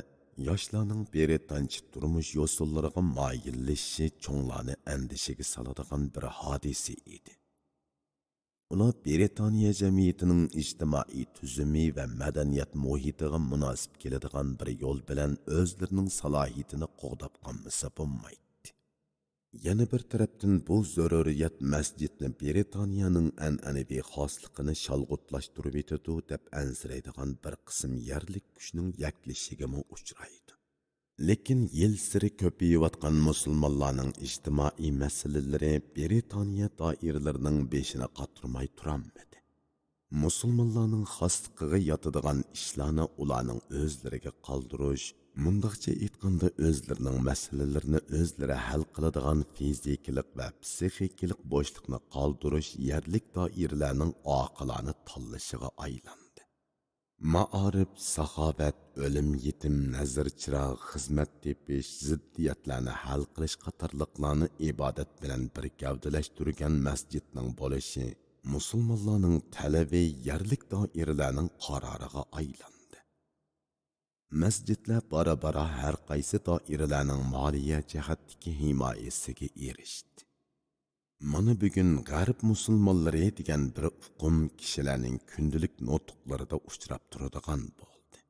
ياشلارنىڭ بىرىتانچە تۇرمۇش يوسۇنلىرىغا مايىللىشىشى چوڭلارنى ئەندىشىگە سالىدىغان بىر ھادىسە ئىدى. ئۇلار بىرىتانىيە جەمئىيىتىنىڭ ئىجتىمائىي تۈزۈمى ۋە مەدەنىيەت مۇھىتىغا مۇناسىپ كېلىدىغان بىر يول بىلەن ئۆزلىرىنىڭ سالاھىيىتىنى قوغداپ قالمىسا بولمايتتى. يەنە بىر تەرەپتىن، بۇ زۆرۈرىيەت مەسچىتنى بىرىتانىيەنىڭ ئەنئەنىۋى خاسلىقىنى شالغۇتلاشتۇرۇۋېتىدۇ، دەپ ئەنسىرەيدىغان بىر قىسىم يەرلىك كۈچنىڭ يەكلىشىگىمۇ ئۇچرايدۇ. لېكىن يىلسېرى كۆپىيىۋاتقان مۇسۇلمانلارنىڭ ئىجتىمائىي مەسىلىلىرى بىرىتانىيە دائىرىلىرىنىڭ بېشىنى قاتۇرماي تۇرالمىدى. مۇسۇلمانلارنىڭ خاسلىقىغا ياتىدىغان ئىشلارنى ئۇلارنىڭ ئۆزلىرىگە قالدۇرۇش، مۇنداقچە ئېيتقاندا، ئۆزلىرىنىڭ مەسىلىلىرىنى ئۆزلىرى ھەل قىلىدىغان فىزىكىلىق ۋە پسىخىكىلىق بوشلۇقنى قالدۇرۇش يەرلىك دائىرىلەرنىڭ ئاقىلانە تاللىشىغا ئايلاندى. مائارىپ، ساخاۋەت، ئۆلۈم-يېتىم، نەزىر-چىراغ، خىزمەت تېپىش، زىددىيەتلەرنى ھەل قىلىش قاتارلىقلارنى ئىبادەت بىلەن بىر گەۋدىلەشتۈرگەن مەسچىتنىڭ بولۇشى مۇسۇلمانلارنىڭ تەلىپى يەرلىك دائىرىلەرنىڭ قارارىغا ئايلاندى. مەسچىتلەر بارا-بارا ھەر قايسى دائىرىلەرنىڭ مالىيە جەھەتتىكى ھىمايىسىگە ئېرىشتى. مانا بۈگۈن غەرب مۇسۇلمانلىرى دېگەن بىر ئۇقۇم كىشىلەرنىڭ كۈندىلىك نۇتۇقلىرىدا ئۇچراپ تۇرىدىغان بولدى.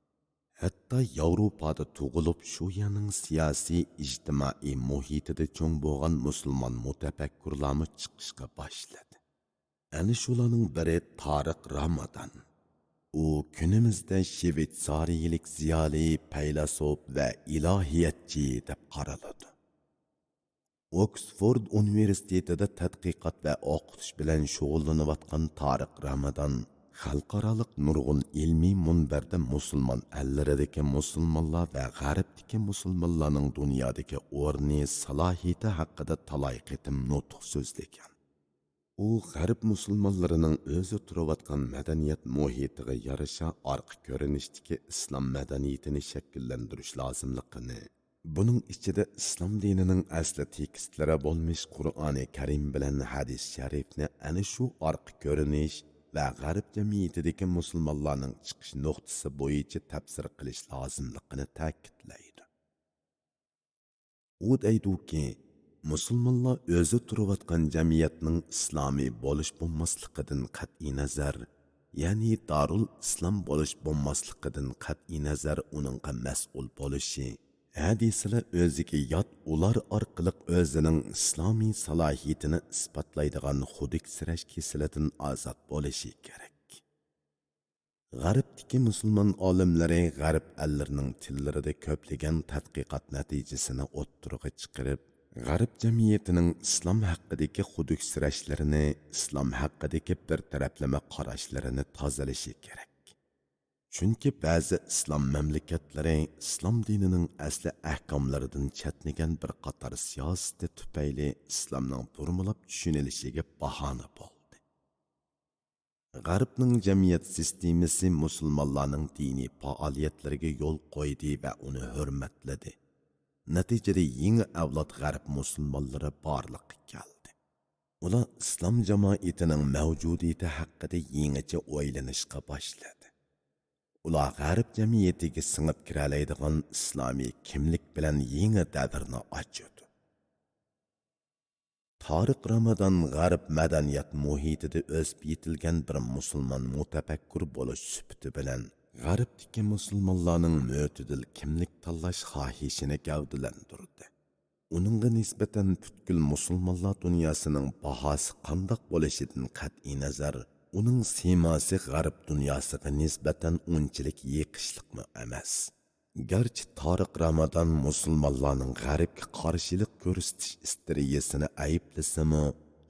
ھەتتا ياۋروپادا تۇغۇلۇپ، شۇ يەرنىڭ سىياسىي، ئىجتىمائىي مۇھىتىدا چوڭ بولغان مۇسۇلمان مۇتەپەككۇرلارمۇ چىقىشقا باشلىدى. ئەنە شۇلارنىڭ بىرى تارىق رامادان. ئۇ كۈنىمىزدە شىۋېتسارىيىلىك زىيالىي، پەيلاسوپ ۋە ئىلاھىياتچى دەپ قارىلىدۇ. ئوكسفورد ئۇنىۋېرسىتېتىدا تەتقىقات ۋە ئوقۇتۇش بىلەن شۇغۇللىنىۋاتقان تارىق رامادان خەلقئارالىق نۇرغۇن ئىلمىي مۇنبەردە مۇسۇلمان ئەللىرىدىكى مۇسۇلمانلار ۋە غەربتىكى مۇسۇلمانلارنىڭ دۇنيادىكى ئورنى، سالاھىيىتى ھەققىدە تالاي قېتىم نۇتۇق سۆزلىگەن. ئۇ غەرب مۇسۇلمانلىرىنىڭ ئۆزى تۇرۇۋاتقان مەدەنىيەت مۇھىتىغا يارىشا ئارقا كۆرۈنۈشتىكى ئىسلام مەدەنىيىتىنى شەكىللەندۈرۈش لازىملىقىنى، بۇنىڭ ئىچىدە ئىسلام دىنىنىڭ ئەسلى تېكىستلىرى بولمىش قۇرئانى كەرىم بىلەن ھەدىس شەرىفنى ئەنە شۇ ئارقا كۆرۈنۈش ۋە غەرب جەمئىيىتىدىكى مۇسۇلمانلارنىڭ چىقىش نۇقتىسى بويىچە تەپسىر قىلىش لازىملىقىنى تەكىتلەيدۇ. ئۇ دەيدۇكى، مۇسۇلمانلار ئۆزى تۇرۇۋاتقان جەمئىيەتنىڭ ئىسلامىي بولۇش بولماسلىقىدىن قەتئىينەزەر، يەنى دارۇل ئىسلام بولۇش بولماسلىقىدىن قەتئىينەزەر ئۇنىڭغا مەسئۇل بولۇشى، ھەدىسىلەر ئۆزىگە يات ئۇلار ئارقىلىق ئۆزىنىڭ ئىسلامىي سالاھىيىتىنى ئىسپاتلايدىغان خۇدۈكسىرەش كېسىلىدىن ئازاد بولۇشى كېرەك. غەربتىكى مۇسۇلمان ئالىملىرى غەرب ئەللىرىنىڭ تىللىرىدا كۆپلىگەن تەتقىقات نەتىجىسىنى ئوتتۇرىغا چىقىرىپ، غەرب جەمئىيىتىنىڭ ئىسلام ھەققىدىكى خۇدۈكسىرەشلىرىنى ئىسلام ھەققىدىكى بىر تەرەپلىمە قاراشلىرىنى تازىلىشى كېرەك. چۈنكى بەزى ئىسلام مەملىكەتلىرى ئىسلام دىنىنىڭ ئەسلى ئەھكاملىرىدىن چەتنىگەن بىر قاتار سىياسىتى تۈپەيلى ئىسلامنىڭ بۇرمىلاپ چۈشىنىلىشىگە باھانە بولدى. غەربنىڭ جەمئىيەت سىستېمىسى مۇسۇلمانلارنىڭ دىنىي پائالىيەتلىرىگە يول قويدى ۋە ئۇنى ھۆرمەتلىدى. نەتىجىدە يېڭى ئەۋلاد غەرب مۇسۇلمانلىرى بارلىققا كەلدى. ئۇلار ئىسلام جامائىتىنىڭ مەۋجۇدىيىتى ھەققىدە يېڭىچە ئويلىنىشقا باشلىدى. ئۇلار غەرب جەمئىيىتىگە سىڭىپ كىرەلەيدىغان ئىسلامىي كىملىك بىلەن يېڭى دەۋرنى ئاچىدۇ. تارىق رامادان غەرب مەدەنىيەت مۇھىتىدا ئۆسۈپ يېتىلگەن بىر مۇسۇلمان مۇتەپەككۇر بولۇش سۈپىتى بىلەن، غەربتىكى مۇسۇلمانلارنىڭ مۆتىدىل كىملىك تاللاش خاھىشىنى گەۋدىلەندۈردى. ئۇنىڭغا نىسبەتەن پۈتكۈل مۇسۇلمانلار دۇنياسىنىڭ باھاسى قانداق بولۇشىدىن قەتئىينەزەر، ئۇنىڭ سىيماسى غەرب دۇنياسىغا نىسبەتەن ئۇنچىلىك يېقىشلىقمۇ ئەمەس. گەرچە تارىق رامادان مۇسۇلمانلارنىڭ غەربكە قارشىلىق كۆرسىتىش ئىستىرىيىسىنى ئەيىبلىسىمۇ،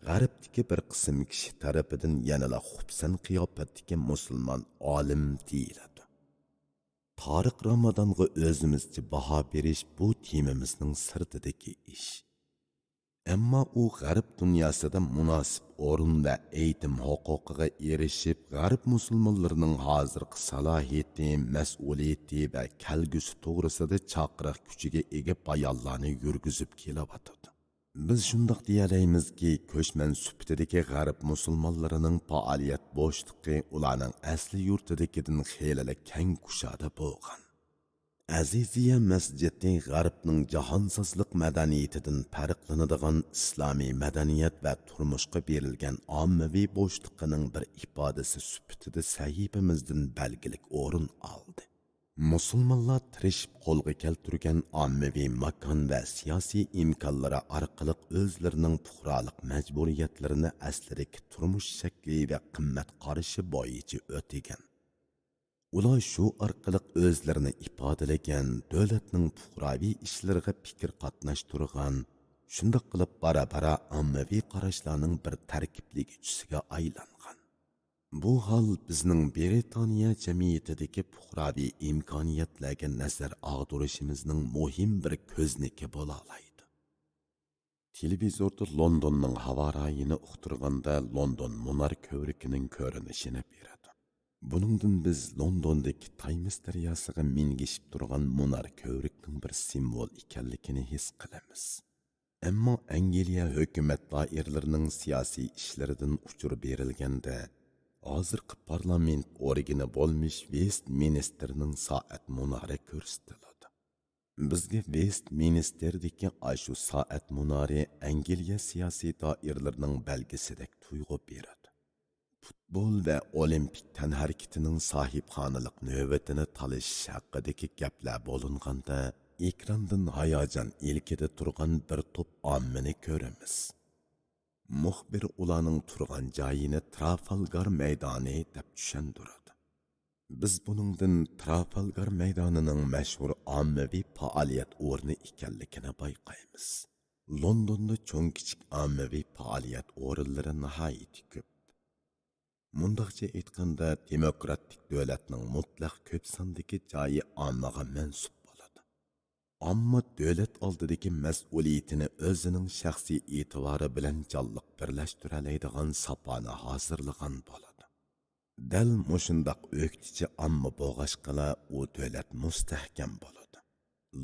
غەربتىكى بىر قىسىم كىشى تەرىپىدىن يەنىلا خۇپسەن قىياپەتتىكى مۇسۇلمان ئالىم دېيىلىدۇ. تارىق رامادانغا ئۆزىمىزچە باھا بېرىش بۇ تېمىمىزنىڭ سىرتىدىكى ئىش. ئەمما ئۇ غەرب دۇنياسىدا مۇناسىپ ئورۇن ۋە ئېيتىم ھوقۇقىغا ئېرىشىپ، غەرب مۇسۇلمانلىرىنىڭ ھازىرقى سالاھىيىتى، مەسئۇلىيىتى ۋە كەلگۈسى توغرىسىدا چاقىرىق كۈچىگە ئىگە بايانلارنى يۈرگۈزۈپ كېلىۋاتىدۇ. بىز شۇنداق دېيەلەيمىزكى، كۆچمەن سۈپىتىدىكى غەرب مۇسۇلمانلىرىنىڭ پائالىيەت بوشلۇقى ئۇلارنىڭ ئەسلى يۇرتىدىكىدىن خېلىلا كەڭ كۇشادە بولغان. ئەزىزىيە مەسجىتى غەربنىڭ جاھانسازلىق مەدەنىيىتىدىن پەرقلىنىدىغان ئىسلامىي مەدەنىيەت ۋە تۇرمۇشقا بېرىلگەن ئاممىۋى بوشلۇقىنىڭ بىر ئىپادىسى سۈپىتىدە سەھىپىمىزدىن بەلگىلىك ئورۇن ئالدى. مۇسۇلمانلار تىرىشىپ قولغا كەلتۈرگەن ئاممىۋى ماكان ۋە سىياسىي ئىمكانلىرى ئارقىلىق ئۆزلىرىنىڭ پۇقرالىق مەجبۇرىيەتلىرىنى ئەسلىدىكى تۇرمۇش شەكلى ۋە قىممەت قارىشى بويىچە ئۆتىگەن. ئۇلار شۇ ئارقىلىق ئۆزلىرىنى ئىپادىلىگەن، دۆلەتنىڭ پۇقراۋى ئىشلىرىغا پىكىر قاتناشتۇرغان، شۇنداق قىلىپ بارا-بارا ئاممىۋى قاراشلارنىڭ بىر تەركىبلىگۈچىسىگە ئايلانغان. بۇ ھال بىزنىڭ برىتانىيە جەمئىيىتىدىكى پۇقراۋى ئىمكانىيەتلەرگە نەزەر ئاغدۇرۇشىمىزنىڭ مۇھىم بىر كۆزنىكى بولالايدۇ. تېلېۋىزوردا لوندوننىڭ ھاۋا رايىنى ئۇقتۇرغاندا، لوندون مۇنار كۆۋرۈكىنىڭ كۆرۈنۈشىنى بېرىدۇ. بۇنىڭدىن بىز لوندوندىكى تايمس دەرياسىغا مىنگىشىپ تۇرغان مۇنار كۆۋرۈكنىڭ بىر سىمۋول ئىكەنلىكىنى ھېس قىلىمىز. ئەمما ئەنگلىيە ھۆكۈمەت دائىرىلىرىنىڭ سىياسىي ئىشلىرىدىن ئۇچۇر بېرىلگەندە، ھازىرقى پارلامېنت ئورگىنى بولمىش ۋېستمىنستېرنىڭ سائەت مۇنارى كۆرسىتىلىدۇ. بىزگە ۋېستمىنستېردىكى ئاشۇ سائەت مۇنارى ئەنگلىيە سىياسىي دائىرىلىرىنىڭ بەلگىسىدەك تۇيغۇ بېرىدۇ. پۇتبول ۋە ئولىمپىك تەنھەرىكىتىنىڭ ساھىبخانىلىق نۆۋىتىنى تالىشىش ھەققىدىكى گەپلەر بولۇنغاندا، ئېكراندىن ھاياجان ئىلكىدە تۇرغان بىر توپ ئاممىنى كۆرىمىز. مۇخبىر ئۇلارنىڭ تۇرغان جايىنى ترافالگار مەيدانى دەپ چۈشەندۈرىدۇ. بىز بۇنىڭدىن ترافالگار مەيدانىنىڭ مەشھۇر ئاممىۋى پائالىيەت ئورنى ئىكەنلىكىنى بايقايمىز. لوندوندا چوڭ-كىچىك ئاممىۋى پائالىيەت ئورۇنلىرى ناھايىتى كۆپ. مۇنداقچە ئېيتقاندا، دېموكراتىك دۆلەتنىڭ مۇتلەق كۆپ ساندىكى جايى ئاممىغا مەنسۇپ بولىدۇ. ئامما دۆلەت ئالدىدىكى مەسئۇلىيىتىنى ئۆزىنىڭ شەخسىي ئېتىبارى بىلەن جانلىق بىرلەشتۈرەلەيدىغان ساپانى ھازىرلىغان بولىدۇ. دەل مۇشۇنداق ئۆكتىچى ئامما بولغاچقىلا، ئۇ دۆلەت مۇستەھكەم بولىدۇ.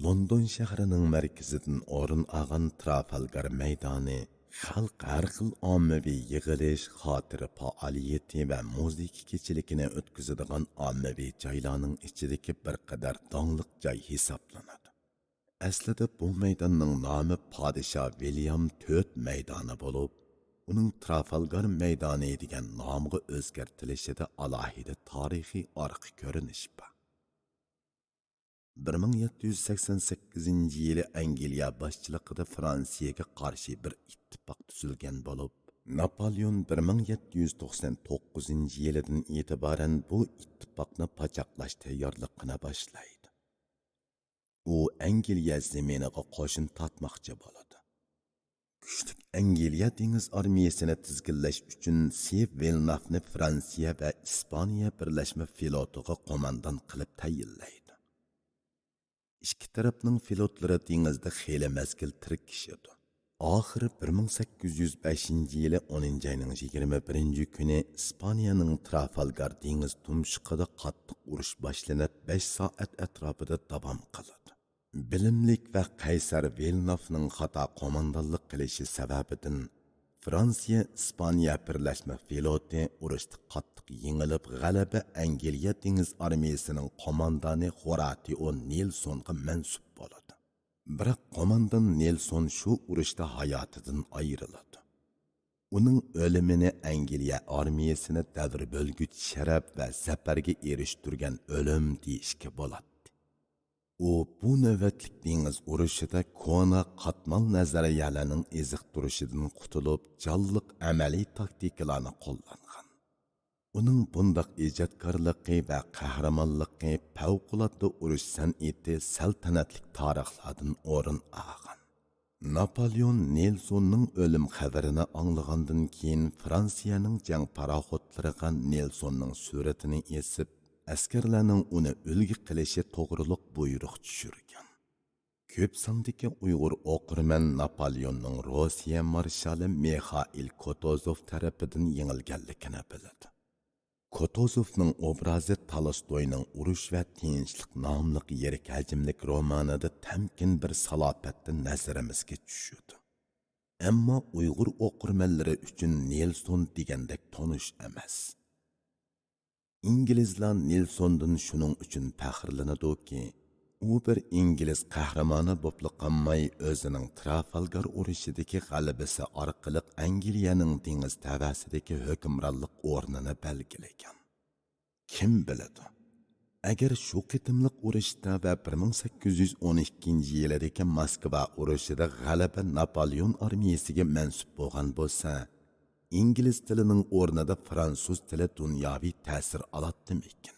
لوندون شەھىرىنىڭ مەركىزىدىن ئورۇن ئالغان ترافالگار مەيدانى خەلق ھەر خىل ئاممىۋى يىغىلىش، خاتىرە پائالىيىتى ۋە مۇزىكا كېچىلىكىنى ئۆتكۈزىدىغان ئاممىۋى جايلارنىڭ ئىچىدىكى بىر قەدەر داڭلىق جاي ھېسابلىنىدۇ. ئەسلىدە بۇ مەيداننىڭ نامى پادىشاھ ۋىليام تۆت مەيدانى بولۇپ، ئۇنىڭ ترافالگار مەيدانى دېگەن نامغا ئۆزگەرتىلىشىدە ئالاھىدە تارىخىي ئارقا كۆرۈنۈش بار. بىر مىڭ يەتتە يۈز سەكسەن سەككىزىنچى يىلى ئەنگلىيە باشچىلىقىدا فرانسىيەگە قارشى بىر ئىتتىپاق تۈزۈلگەن بولۇپ، ناپالېئون بىر مىڭ يەتتە يۈز توقسان توققۇزىنچى يىلىدىن ئېتىبارەن بۇ ئىتتىپاقنى پاچاقلاش تەييارلىقىنى باشلايدۇ. ئۇ ئەنگلىيە زېمىنىغا قوشۇن تارتماقچى بولىدۇ. كۈچلۈك ئەنگلىيە دېڭىز ئارمىيەسىنى تىزگىنلەش ئۈچۈن سىف ۋىلنافنى فرانسىيە ۋە ئىسپانىيە بىرلەشمە فلوتىغا قوماندان قىلىپ تەيىنلەيدۇ. ئىككى تەرەپنىڭ فلوتلىرى دېڭىزدا خېلى مەزگىل تىركىشىدۇ. ئاخىرى بىر مىڭ سەككىز يۈز بەشىنچى يىلى ئونىنچى ئاينىڭ يىگىرمە بىرىنچى كۈنى ئىسپانىيەنىڭ ترافالگار دېڭىز تۇمشۇقىدا قاتتىق ئۇرۇش باشلىنىپ، بەش سائەت ئەتراپىدا داۋام قىلىدۇ. بىلىملىك ۋە قەيسەر ۋىلنافنىڭ خاتا قوماندانلىق قىلىشى سەۋەبىدىن، فرانسىيە ئىسپانىيە بىرلەشمە فلوتى ئۇرۇشتا قاتتىق يېڭىلىپ، غەلىبە ئەنگلىيە دېڭىز ئارمىيەسىنىڭ قوماندانى خوراتىئو نېلسونغا مەنسۇپ بولىدۇ. بىراق قوماندان نېلسون شۇ ئۇرۇشتا ھاياتىدىن ئايرىلىدۇ. ئۇنىڭ ئۆلۈمىنى ئەنگلىيە ئارمىيەسىنى دەۋر بۆلگۈچى شەرەپ ۋە زەپەرگە ئېرىشتۈرگەن ئۆلۈم دېيىشكە بولاتتى. ئۇ بۇ نۆۋەتلىك دېڭىز ئۇرۇشىدا كونا قاتمال نەزەرىيەلەرنىڭ ئېزىقتۇرۇشىدىن قۇتۇلۇپ، جانلىق ئەمەلىي تاكتىكىلارنى قوللانغان. ئۇنىڭ بۇنداق ئىجادكارلىقى ۋە قەھرىمانلىقى پەۋقۇلئاددە ئۇرۇش سەنئىتى سەلتەنەتلىك تارىخلاردىن ئورۇن ئالغان. ناپالېئون نېلسوننىڭ ئۆلۈم خەۋىرىنى ئاڭلىغاندىن كېيىن، فرانسىيەنىڭ جەڭ پاراخوتلىرىغا نېلسوننىڭ سۈرىتىنى ئېسىپ، ئەسكەرلەرنىڭ ئۇنى ئۈلگە قىلىشى توغرۇلۇق بۇيرۇق چۈشۈرگەن. كۆپ ساندىكى ئۇيغۇر ئوقۇرمەن ناپالېئوننىڭ روسىيە مارشالى مىخائىل كوتۇزوف تەرىپىدىن يېڭىلگەنلىكىنى بىلىدۇ. كوتۇزوفنىڭ ئوبرازى تالستوينىڭ ئۇرۇش ۋە تىنچلىق ناملىق يىرىك ھەجىملىك رومانىدا تەمكىن بىر سالاپەتتە نەزىرىمىزگە چۈشىدۇ. ئەمما ئۇيغۇر ئوقۇرمەنلىرى ئۈچۈن نېلسون دېگەندەك تونۇش ئەمەس. ئىنگلىزلار نېلسوندىن شۇنىڭ ئۈچۈن پەخىرلىنىدۇكى، ئۇ بىر ئىنگلىز قەھرىمانى بوپلا قالماي، ئۆزىنىڭ ترافالگار ئۇرۇشىدىكى غەلىبىسى ئارقىلىق ئەنگلىيەنىڭ دېڭىز تەۋەسىدىكى ھۆكۈمرانلىق ئورنىنى بەلگىلىگەن. كىم بىلىدۇ، ئەگەر شۇ قېتىملىق ئۇرۇشتا ۋە بىر مىڭ سەككىز يۈز ئون ئىككىنچى يىلىدىكى موسكۋا ئۇرۇشىدا غەلىبە ناپالېئون ئارمىيەسىگە مەنسۇپ بولغان بولسا، ئىنگلىز تىلىنىڭ ئورنىدا فرانسۇز تىلى دۇنياۋى تەسىر ئالاتتىمىكىن؟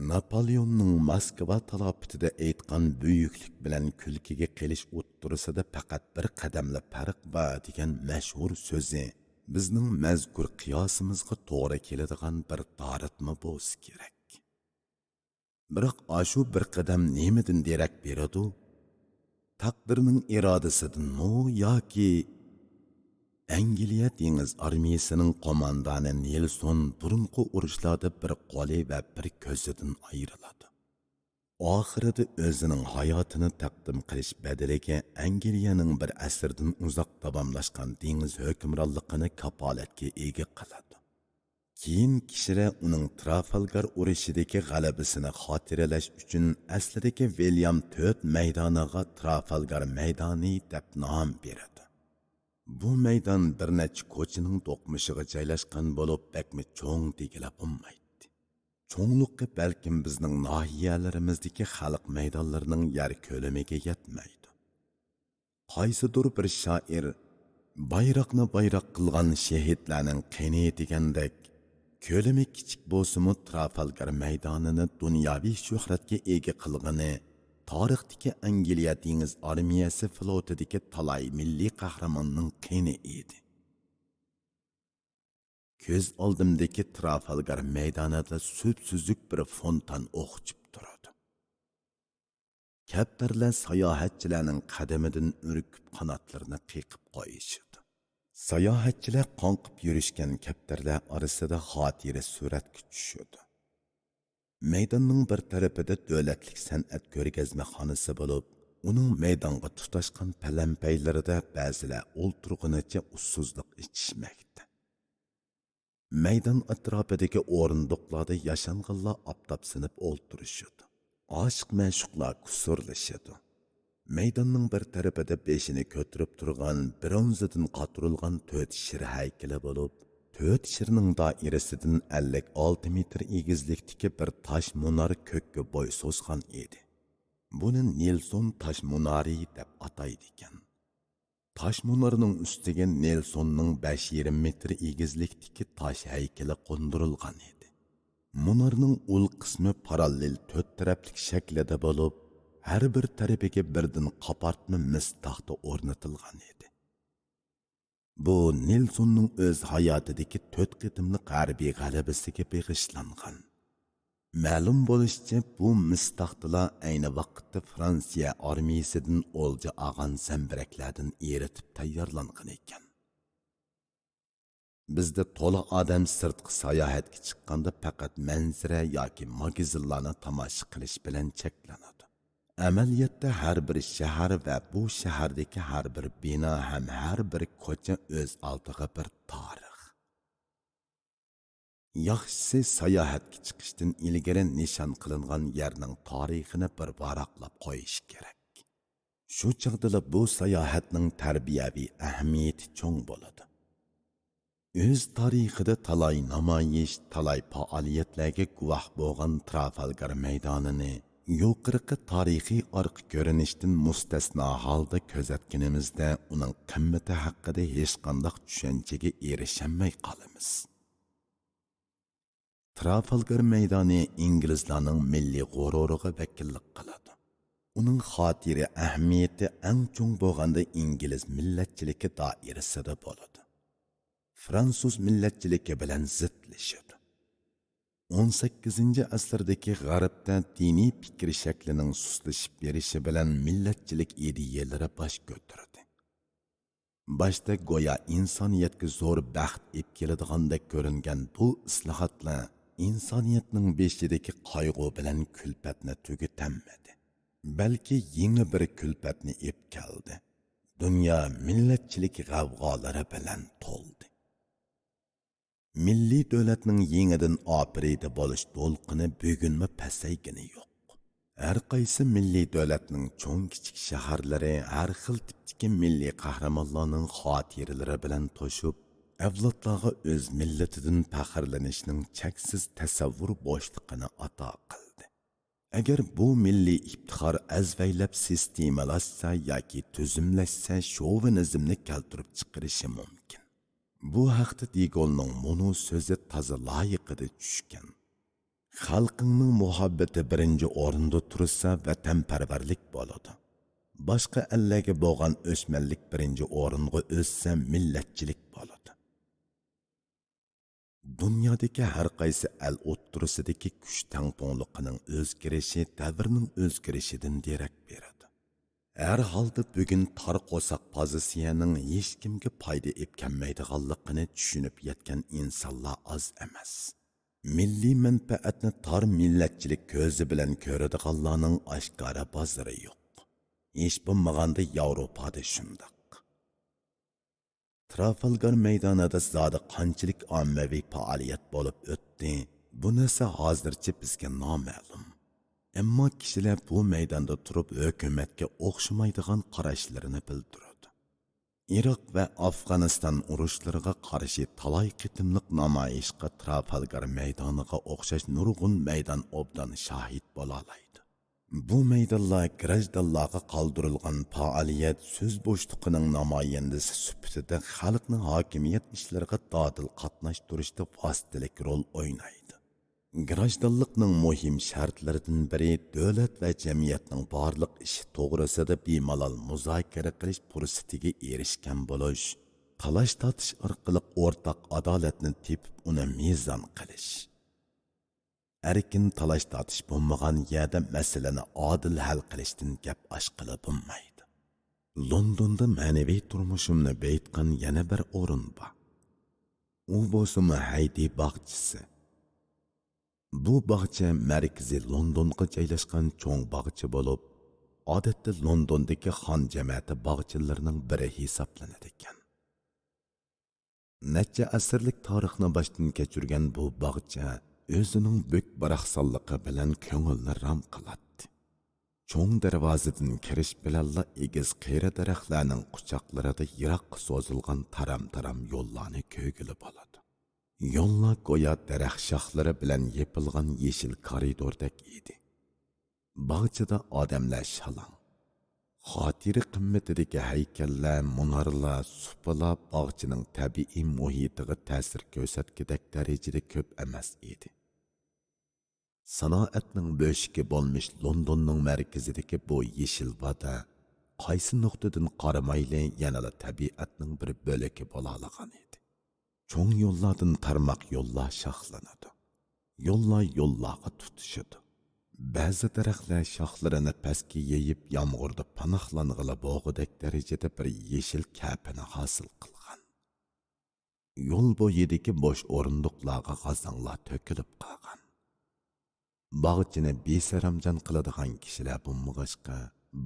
ناپالېئوننىڭ موسكۋا تالاپىتىدە ئېيتقان بۈيۈكلۈك بىلەن كۈلكىگە قېلىش ئوتتۇرىسىدا پەقەت بىر قەدەملا پەرق بار دېگەن مەشھۇر سۆزى بىزنىڭ مەزكۇر قىياسىمىزغا توغرا كېلىدىغان بىر دارىتما بولسا كېرەك. بىراق ئاشۇ بىر قەدەم نېمىدىن دېرەك بېرىدۇ؟ تەقدىرنىڭ ئىرادىسىدىنمۇ ياكى ئەنگلىيە دېڭىز ئارمىيىسىنىڭ قوماندانى نېلسون بۇرۇنقى ئۇرۇشلاردا بىر قولى ۋە بىر كۆزىدىن ئايرىلىدۇ؟ ئاخىرىدا ئۆزىنىڭ ھاياتىنى تەقدىم قىلىش بەدىلىگە ئەنگلىيەنىڭ بىر ئەسىردىن ئۇزاق داۋاملاشقان دېڭىز ھۆكۈمرانلىقىنى كاپالەتكە ئىگە قىلىدۇ. كېيىن كىشىلەر ئۇنىڭ ترافالگار ئۇرۇشىدىكى غەلىبىسىنى خاتىرىلەش ئۈچۈن ئەسلىدىكى ۋىليام تۆت مەيدانىغا ترافالگار مەيدانى دەپ نام بېرىدۇ. بۇ مەيدان بىر نەچچە كوچىنىڭ دوقمۇشىغا جايلاشقان بولۇپ، بەكمۇ چوڭ دېگىلى بولمايتتى. چوڭلۇقى بەلكىم بىزنىڭ ناھىيەلىرىمىزدىكى خەلق مەيدانلىرىنىڭ يەر كۆلىمىگە يەتمەيدۇ. قايسىدۇر بىر شائىر، «بايراقنى بايراق قىلغان شېھىتلەرنىڭ قېنى» دېگەندەك، كۆلىمى كىچىك بولسىمۇ، ترافالگار مەيدانىنى دۇنياۋى شۆھرەتكە ئىگە قىلغىنى تارىختىكى ئەنگلىيە دېڭىز ئارمىيەسى فلوتىدىكى تالاي مىللىي قەھرىماننىڭ قېنى ئىدى. كۆز ئالدىمدىكى ترافالگار مەيدانىدا سۈپسۈزۈك بىر فونتان ئوخچۇپ تۇرىدۇ. كەپتەرلەر ساياھەتچىلەرنىڭ قەدىمىدىن ئۈركۈپ، قاناتلىرىنى قېقىپ قويۇشىدۇ. ساياھەتچىلەر قاڭقىپ يۈرۈشكەن كەپتەرلەر ئارىسىدا خاتىرە سۈرەتكە چۈشىدۇ. مەيداننىڭ بىر تەرىپىدە دۆلەتلىك سەنئەت كۆرگەزمىخانىسى بولۇپ، ئۇنىڭ مەيدانغا تۇتاشقان پەلەمپەيلىرىدە بەزىلەر ئولتۇرغىنىچە ئۇسسۇزلۇق ئىچىشمەكتە. مەيدان ئەتراپىدىكى ئورۇندۇقلاردا ياشانغانلار ئاپتاپسىنىپ ئولتۇرۇشىدۇ. ئاشىق-مەشۇقلار كۇسۇرلىشىدۇ. مەيداننىڭ بىر تەرىپىدە بېشىنى كۆتۈرۈپ تۇرغان برونزىدىن قاتۇرۇلغان تۆت شىر ھەيكىلى بولۇپ، تۆت شىرنىڭ دائىرىسىدىن ئەللىك ئالتە مېتىر ئېگىزلىكتىكى بىر تاش مۇنار كۆككە بوي سوزغان ئىدى. بۇنى نېلسون تاش مۇنارى دەپ ئاتايدىكەن. تاش مۇنارنىڭ ئۈستىگە نېلسوننىڭ بەش يېرىم مېتىر ئېگىزلىكتىكى تاش ھەيكىلى قوندۇرۇلغان ئىدى. مۇنارنىڭ ئۇل قىسمى پاراللېل تۆت تەرەپلىك شەكلىدە بولۇپ، ھەر بىر تەرىپىگە بىردىن قاپارتما مىس تاختا ئورنىتىلغان ئىدى. بۇ نېلسوننىڭ ئۆز ھاياتىدىكى تۆت قېتىملىق ھەربىي غەلىبىسىگە بېغىشلانغان. مەلۇم بولۇشىچە، بۇ مىس تاختىلار ئەينى ۋاقىتتا فرانسىيە ئارمىيىسىدىن ئولجا ئالغان زەمبىرەكلەردىن ئېرىتىپ تەييارلانغان ئىكەن. بىزدە تولا ئادەم سىرتقا ساياھەتكە چىققاندا پەقەت مەنزىرە ياكى ماگىزىنلارنى تاماشا قىلىش بىلەن چەكلىنىدۇ. ئەمەلىيەتتە ھەر بىر شەھەر ۋە بۇ شەھەردىكى ھەر بىر بىنا ھەم ھەر بىر كوچا ئۆز ئالدىغا بىر تارىخ. ياخشىسى، ساياھەتكە چىقىشتىن ئىلگىرى نىشان قىلىنغان يەرنىڭ تارىخىنى بىر ۋاراقلاپ قويۇش كېرەك. شۇ چاغدىلا بۇ ساياھەتنىڭ تەربىيەۋى ئەھمىيىتى چوڭ بولىدۇ. ئۆز تارىخىدا تالاي نامايىش، تالاي پائالىيەتلەرگە گۇۋاھ بولغان ترافالگار مەيدانىنى يۇقىرىقى تارىخىي ئارقا كۆرۈنۈشتىن مۇستەسنا ھالدا كۆزەتكىنىمىزدە، ئۇنىڭ قىممىتى ھەققىدە ھېچقانداق چۈشەنچىگە ئېرىشەلمەي قالىمىز. ترافالگار مەيدانى ئىنگلىزلارنىڭ مىللىي غۇرۇرىغا ۋەكىللىك قىلىدۇ. ئۇنىڭ خاتىرە ئەھمىيىتى ئەڭ چوڭ بولغاندا ئىنگلىز مىللەتچىلىكى دائىرىسىدا بولىدۇ. فرانسۇز مىللەتچىلىكى بىلەن زىتلىشىدۇ. ئون سەككىزىنچى ئەسىردىكى غەربتە دىنىي پىكىر شەكلىنىڭ سۇسلىشىپ بېرىشى بىلەن مىللەتچىلىك ئىدىيەلىرى باش كۆتۈردى. باشتا گويا ئىنسانىيەتكە زور بەخت ئېلىپ كېلىدىغاندەك كۆرۈنگەن بۇ ئىسلاھاتلار ئىنسانىيەتنىڭ بېشىدىكى قايغۇ بىلەن كۈلپەتنى تۈگىتەلمىدى، بەلكى يېڭى بىر كۈلپەتنى ئېلىپ كەلدى. دۇنيا مىللەتچىلىك غەۋغالىرى بىلەن تولدى. مىللىي دۆلەتنىڭ يېڭىدىن ئاپىرىدە بولۇش دولقۇنى بۈگۈنمۇ پەسەيگىنى يوق. ھەر قايسى مىللىي دۆلەتنىڭ چوڭ-كىچىك شەھەرلىرى ھەر خىل تىپتىكى مىللىي قەھرىمانلارنىڭ خاتىرىلىرى بىلەن توشۇپ، ئەۋلادلارغا ئۆز مىللىتىدىن پەخىرلىنىشنىڭ چەكسىز تەسەۋۋۇر بوشلۇقىنى ئاتا قىلدى. ئەگەر بۇ مىللىي ئىپتىخار ئەزۋەيلەپ سىستېمىلاشسا ياكى تۈزۈملەشسە، شوۋىنىزمنى كەلتۈرۈپ چىقىرىشى مۇمكىن. بۇ ھەقتە دېگولنىڭ مۇنۇ سۆزى تازا لايىقىدا چۈشكەن: «خەلقىڭنىڭ مۇھەببىتى بىرىنچى ئورۇندا تۇرسا، ۋەتەنپەرۋەرلىك بولىدۇ. باشقا ئەللەرگە بولغان ئۆچمەنلىك بىرىنچى ئورۇنغا ئۆتسە، مىللەتچىلىك بولىدۇ.» دۇنيادىكى ھەر قايسى ئەل ئوتتۇرىسىدىكى كۈچ تەڭپۇڭلۇقىنىڭ ئۆزگىرىشى دەۋرنىڭ ئۆزگىرىشىدىن دېرەك بېرىدۇ. ھەر ھالدا بۈگۈن تار قورساق پوزىتسىيەنىڭ ھېچكىمگە پايدا ئېلىپ كەلمەيدىغانلىقىنى چۈشىنىپ يەتكەن ئىنسانلار ئاز ئەمەس. مىللىي مەنپەئەتنى تار مىللەتچىلىك كۆزى بىلەن كۆرىدىغانلارنىڭ ئاشكارا بازىرى يوق. ھېچ بولمىغاندا ياۋروپادا شۇنداق. ترافالگار مەيدانىدا زادى قانچىلىك ئاممىۋى پائالىيەت بولۇپ ئۆتتى، بۇ نەرسە ھازىرچە بىزگە نامەلۇم. ئەمما كىشىلەر بۇ مەيداندا تۇرۇپ ھۆكۈمەتكە ئوخشىمايدىغان قاراشلىرىنى بىلدۈرىدۇ. ئىراق ۋە ئافغانىستان ئۇرۇشلىرىغا قارشى تالاي قېتىملىق نامايىشقا ترافالگار مەيدانىغا ئوخشاش نۇرغۇن مەيدان ئوبدان شاھىت بولالايدۇ. بۇ مەيدانلار گراژدانلارغا قالدۇرۇلغان پائالىيەت سۆز بوشلۇقىنىڭ نامايەندىسى سۈپىتىدە خەلقنى ھاكىمىيەت ئىشلىرىغا دادىل قاتناشتۇرۇشتا ۋاسىتىلىك رول ئوينايدۇ. گراژدانلىقنىڭ مۇھىم شەرتلىرىدىن بىرى، دۆلەت ۋە جەمئىيەتنىڭ بارلىق ئىشى توغرىسىدا بىمالال مۇزاكىرە قىلىش پۇرسىتىگە ئېرىشكەن بولۇش، تالاش-تارتىش ئارقىلىق ئورتاق ئادالەتنى تېپىپ، ئۇنى مىزان قىلىش. ئەركىن تالاش-تارتىش بولمىغان يەردە مەسىلىنى ئادىل ھەل قىلىشتىن گەپ ئاچقىلى بولمايدۇ. لوندوندا مەنىۋى تۇرمۇشۇمنى بېيىتقان يەنە بىر ئورۇن بار. ئۇ بولسىمۇ ھەيدى باغچىسى. بۇ باغچە مەركىزىي لوندونغا جايلاشقان چوڭ باغچە بولۇپ، ئادەتتە لوندوندىكى خان جەمەتى باغچىلىرىنىڭ بىرى ھېسابلىنىدىكەن. نەچچە ئەسىرلىك تارىخنى باشتىن كەچۈرگەن بۇ باغچە ئۆزىنىڭ بۈك-باراقسانلىقى بىلەن كۆڭۈلنى رام قىلاتتى. چوڭ دەرۋازىدىن كىرىش بىلەنلا ئېگىز قېرى دەرەخلەرنىڭ قۇچاقلىرىدا يىراققا سوزۇلغان تارام-تارام يوللارنى كۆرگىلى بولىدۇ. يوللار گويا دەرەخ شاخلىرى بىلەن يېپىلغان يېشىل كارىدوردەك ئىدى. باغچىدا ئادەملەر شالاڭ. خاتىرە قىممىتىدىكى ھەيكەللەر، مۇنارلار، سۇپىلار باغچىنىڭ تەبىئىي مۇھىتىغا تەسىر كۆرسەتكۈدەك دەرىجىدە كۆپ ئەمەس ئىدى. سانائەتنىڭ بۆشۈكى بولمىش لوندوننىڭ مەركىزىدىكى بۇ يېشىل ۋادا قايسى نۇقتىدىن قارىمايلى يەنىلا تەبىئەتنىڭ بىر بۆلىكى بولالىغان ئىدى. چوڭ يوللاردىن تارماق يوللار شاخلىنىدۇ. يوللار يوللارغا تۇتىشىدۇ. بەزى دەرەخلەر شاخلىرىنى پەسكە يېيىپ، يامغۇردا پاناھلانغىلى بولغۇدەك دەرىجىدە بىر يېشىل كەپىنى ھاسىل قىلغان. يول بويىدىكى بوش ئورۇندۇقلارغا غازاڭلار تۆكۈلۈپ قالغان. باغچىنى بىسەرەمجان قىلىدىغان كىشىلەر بولمىغاچقا،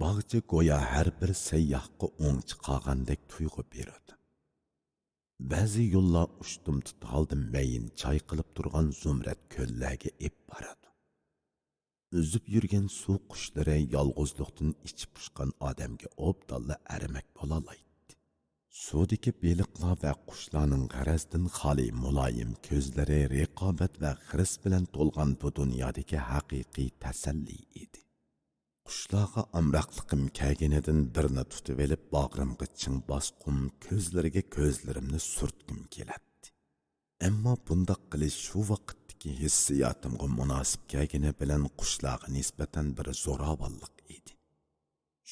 باغچە گويا ھەر بىر سەيياھقا ئوڭ چىقارغاندەك تۇيغۇ بېرىدۇ. بەزى يوللار ئۇشتۇمتۇت ھالدا مەيىن چايقىلىپ تۇرغان زۇمرەت كۆللەرگە ئېلىپ بارىدۇ. ئۈزۈپ يۈرگەن سۇ قۇشلىرى يالغۇزلۇقتىن ئىچى پۇشقان ئادەمگە ئوبدانلا ئەرمەك بولالايتتى. سۇدىكى بېلىقلار ۋە قۇشلارنىڭ غەرەزدىن خالىي مۇلايىم كۆزلىرى رىقابەت ۋە خىرىس بىلەن تولغان بۇ دۇنيادىكى ھەقىقىي تەسەللى ئىدى. قۇشلارغا ئامراقلىقىم كەلگىنىدىن بىرنى تۇتۇۋېلىپ باغرىمغا چىڭ باسقۇم كۆزلىرىگە كۆزلىرىمنى سۈرتكۈم كېلەتتى. ئەمما بۇنداق قىلىش شۇ ۋاقىتتىكى ھېسسىياتىمغا مۇناسىپ كەلگىنى بىلەن قۇشلارغا نىسبەتەن بىر زوراۋانلىق ئىدى.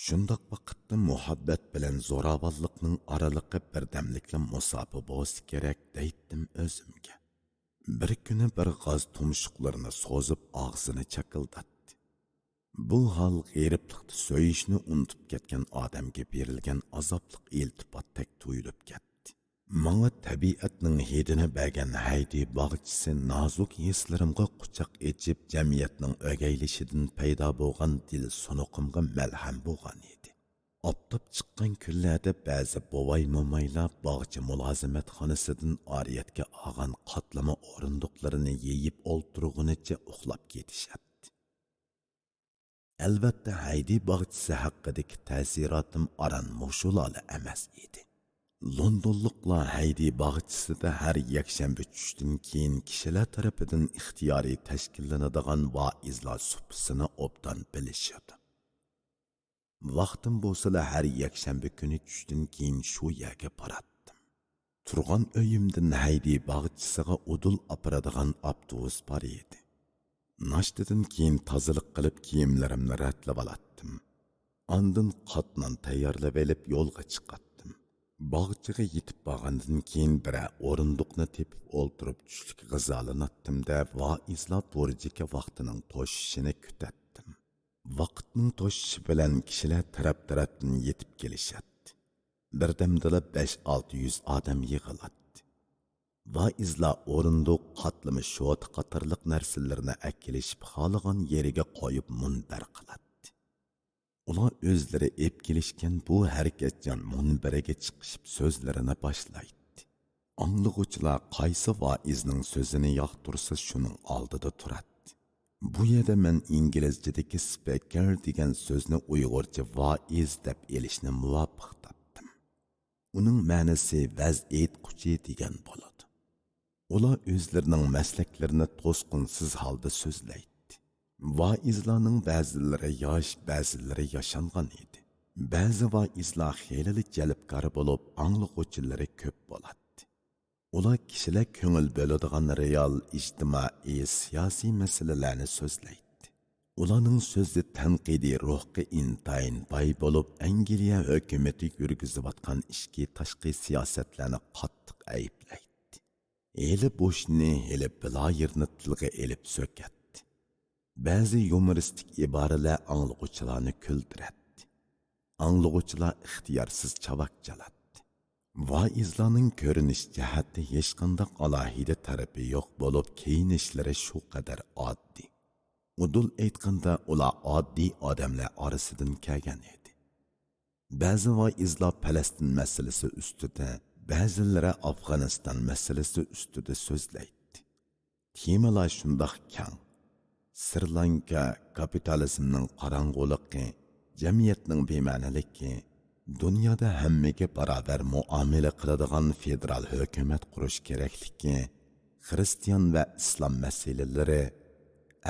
شۇنداق ۋاقىتتا مۇھەببەت بىلەن زوراۋانلىقنىڭ ئارىلىقى بىردەملىكلا مۇساپە بولسا كېرەك دەيتتىم ئۆزۈمگە. بىر كۈنى بىر غاز تۇمشۇقلىرىنى سوزۇپ ئاغزىنى چاكىلداتتى. بۇ ھال غېرىبلىقتا سۆيۈشنى ئۇنتۇپ كەتكەن ئادەمگە بېرىلگەن ئازابلىق ئىلتىپاتتەك تۇيۇلۇپ كەتتى. ماڭا تەبىئەتنىڭ ھىدىنى بەرگەن ھەيدى باغچىسى نازۇك ھېسلىرىمغا قۇچاق ئېچىپ، جەمئىيەتنىڭ ئۆگەيلىشىدىن پەيدا بولغان دىل سۇنۇقۇمغا مەلھەم بولغان ئىدى. ئاپتاپ چىققان كۈنلەردە بەزى بوۋاي-مومايلار باغچە مۇلازىمەتخانىسىدىن ئارىيەتكە ئالغان قاتلىما ئورۇندۇقلىرىنى يېيىپ ئولتۇرغىنىچە ئۇخلاپ كېتىشەتتى. ئەلۋەتتە، ھەيدى باغچىسى ھەققىدىكى تەسىراتىم ئاران مۇشۇلارلا ئەمەس ئىدى. لوندونلۇقلار ھەيدى باغچىسىدا ھەر يەكشەنبە چۈشتىن كېيىن كىشىلەر تەرىپىدىن ئىختىيارىي تەشكىللىنىدىغان ۋائىزلار سۇپىسىنى ئوبدان بىلىشىدۇ. ۋاقتىم بولسىلا، ھەر يەكشەنبە كۈنى چۈشتىن كېيىن شۇ يەرگە باراتتىم. تۇرغان ئۆيۈمدىن ھەيدى باغچىسىغا ئۇدۇل ئاپىرىدىغان ئاپتوبۇس بار ئىدى. ناشتىدىن كېيىن تازىلىق قىلىپ، كىيىملىرىمنى رەتلىۋالاتتىم. ئاندىن قاتنان تەييارلىۋېلىپ يولغا چىقاتتىم. باغچىغا يېتىپ بارغاندىن كېيىن بىرەر ئورۇندۇقنى تېپىپ ئولتۇرۇپ چۈشلۈك غىزالىناتتىم-دە، ۋائىزلار بۇرجىكى ۋاقتىنىڭ توشۇشىنى كۈتەتتىم. ۋاقىتنىڭ توشۇشى بىلەن كىشىلەر تەرەپ-تەرەپتىن يېتىپ كېلىشەتتى. بىردەمدىلا بەش-ئالتە يۈز ئادەم يىغىلاتتى. ۋائىزلار ئورۇندۇق، قاتلىما شوتا قاتارلىق نەرسىلىرىنى ئەكېلىشىپ، خالىغان يېرىگە قويۇپ مۇنبەر قىلاتتى. ئۇلار ئۆزلىرى ئېلىپ كېلىشكەن بۇ ھەرىكەتچان مۇنبىرىگە چىقىشىپ سۆزلىرىنى باشلايتتى. ئاڭلىغۇچىلار قايسى ۋائىزنىڭ سۆزىنى ياقتۇرسا، شۇنىڭ ئالدىدا تۇراتتى. بۇ يەردە مەن ئىنگلىزچىدىكى سپىكەر دېگەن سۆزنى ئۇيغۇرچە ۋائىز دەپ ئېلىشنى مۇۋاپىق تاپتىم. ئۇنىڭ مەنىسى ۋەز ئېيتقۇچى دېگەن بولىدۇ. ئۇلار ئۆزلىرىنىڭ مەسلەكلىرىنى توسقۇنسىز ھالدا سۆزلەيتتى. ۋائىزلارنىڭ بەزىلىرى ياش، بەزىلىرى ياشانغان ئىدى. بەزى ۋائىزلار خېلىلا جەلپكار بولۇپ، ئاڭلىغۇچىلىرى كۆپ بولاتتى. ئۇلار كىشىلەر كۆڭۈل بۆلىدىغان رېئال ئىجتىمائىي، سىياسىي مەسىلىلەرنى سۆزلەيتتى. ئۇلارنىڭ سۆزى تەنقىدىي روھقا ئىنتايىن باي بولۇپ، ئەنگلىيە ھۆكۈمىتى يۈرگۈزۈۋاتقان ئىچكى، تاشقى سىياسەتلەرنى قاتتىق ئەيىبلەيتتى. ھېلى بوشنى، ھېلى بىلايىرنى تىلغا ئېلىپ سۆكەتتى. بەزى يۇمۇرىستىك ئىبارىلەر ئاڭلىغۇچىلارنى كۈلدۈرەتتى. ئاڭلىغۇچىلار ئىختىيارسىز چاۋاك چالاتتى. ۋائىزلارنىڭ كۆرۈنۈش جەھەتتە ھېچقانداق ئالاھىدە تەرىپى يوق بولۇپ، كىيىنىشلىرى شۇ قەدەر ئاددىي. ئۇدۇل ئېيتقاندا، ئۇلار ئاددىي ئادەملەر ئارىسىدىن كەلگەن ئىدى. بەزى ۋائىزلار پەلەستىن مەسىلىسى ئۈستىدە، بەزىلىرى ئافغانىستان مەسىلىسى ئۈستىدە سۆزلەيتتى. تېمىلار شۇنداق كەڭ. سرى لانكا، كاپىتالىزمنىڭ قاراڭغۇلۇقى، جەمئىيەتنىڭ بىمەنىلىكى، دۇنيادا ھەممىگە باراۋەر مۇئامىلە قىلىدىغان فېدېرال ھۆكۈمەت قۇرۇش كېرەكلىكى، خىرىستىيان ۋە ئىسلام مەسىلىلىرى،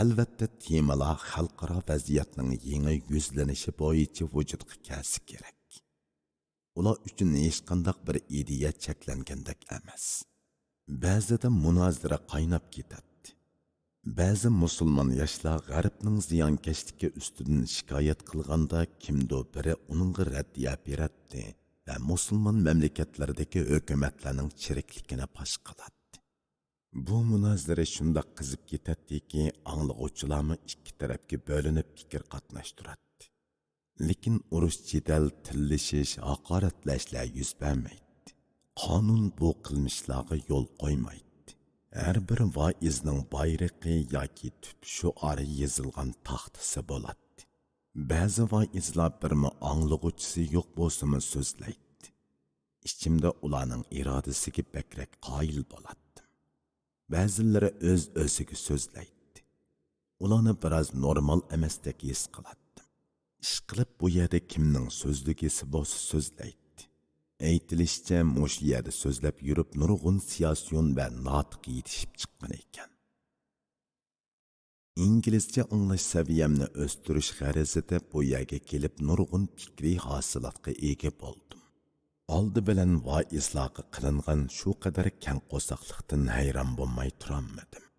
ئەلۋەتتە، تېمىلار خەلقئارا ۋەزىيەتنىڭ يېڭى يۈزلىنىشى بويىچە ۋۇجۇدقا كەلسە كېرەك. ئۇلار ئۈچۈن ھېچقانداق بىر ئىدىيە چەكلەنگەندەك ئەمەس. بەزىدە مۇنازىرە قايناپ كېتەتتى. بەزى مۇسۇلمان ياشلار غەربنىڭ زىيانكەشلىكى ئۈستىدىن شىكايەت قىلغاندا، كىمدۇ بىرى ئۇنىڭغا رەددىيە بېرەتتى ۋە مۇسۇلمان مەملىكەتلەردىكى ھۆكۈمەتلەرنىڭ چىرىكلىكىنى پاش قىلاتتى. بۇ مۇنازىرە شۇنداق قىزىپ كېتەتتىكى، ئاڭلىغۇچىلارمۇ ئىككى تەرەپكە بۆلۈنۈپ پىكىر قاتناشتۇراتتى. لېكىن ئۇرۇش-جېدەل، تىللىشىش، ھاقارەتلەشلەر يۈز بەرمەيتتى. قانۇن بۇ قىلمىشلارغا يول قويمايتتى. ھەر بىر ۋائىزنىڭ بايرىقى ياكى تۈپ شوئارى يېزىلغان تاختىسى بولاتتى. بەزى ۋائىزلار بىرمۇ ئاڭلىغۇچىسى يوق بولسىمۇ سۆزلەيتتى. ئىچىمدە ئۇلارنىڭ ئىرادىسىگە بەكرەك قايىل بولاتتىم. بەزىلىرى ئۆز-ئۆزىگە سۆزلەيتتى. ئۇلارنى بىراز نورمال ئەمەستەك ھېس قىلاتتىم. ئىشقىلىپ، بۇ يەردە كىمنىڭ سۆزلىگۈسى بولسا سۆزلەيتتى. ئېيتىلىشىچە، مۇشۇ يەردە سۆزلەپ يۈرۈپ نۇرغۇن سىياسىيون ۋە ناتىق يېتىشىپ چىققان ئىكەن. ئىنگلىزچە ئاڭلاش سەۋىيەمنى ئۆستۈرۈش غەرىزىدە بۇ يەرگە كېلىپ نۇرغۇن پىكرىي ھاسىلاتقا ئىگە بولدۇم. ئالدى بىلەن ۋائىزلارغا قىلىنغان شۇ قەدەر كەڭ قورساقلىقتىن ھەيران بولماي تۇرالمىدىم.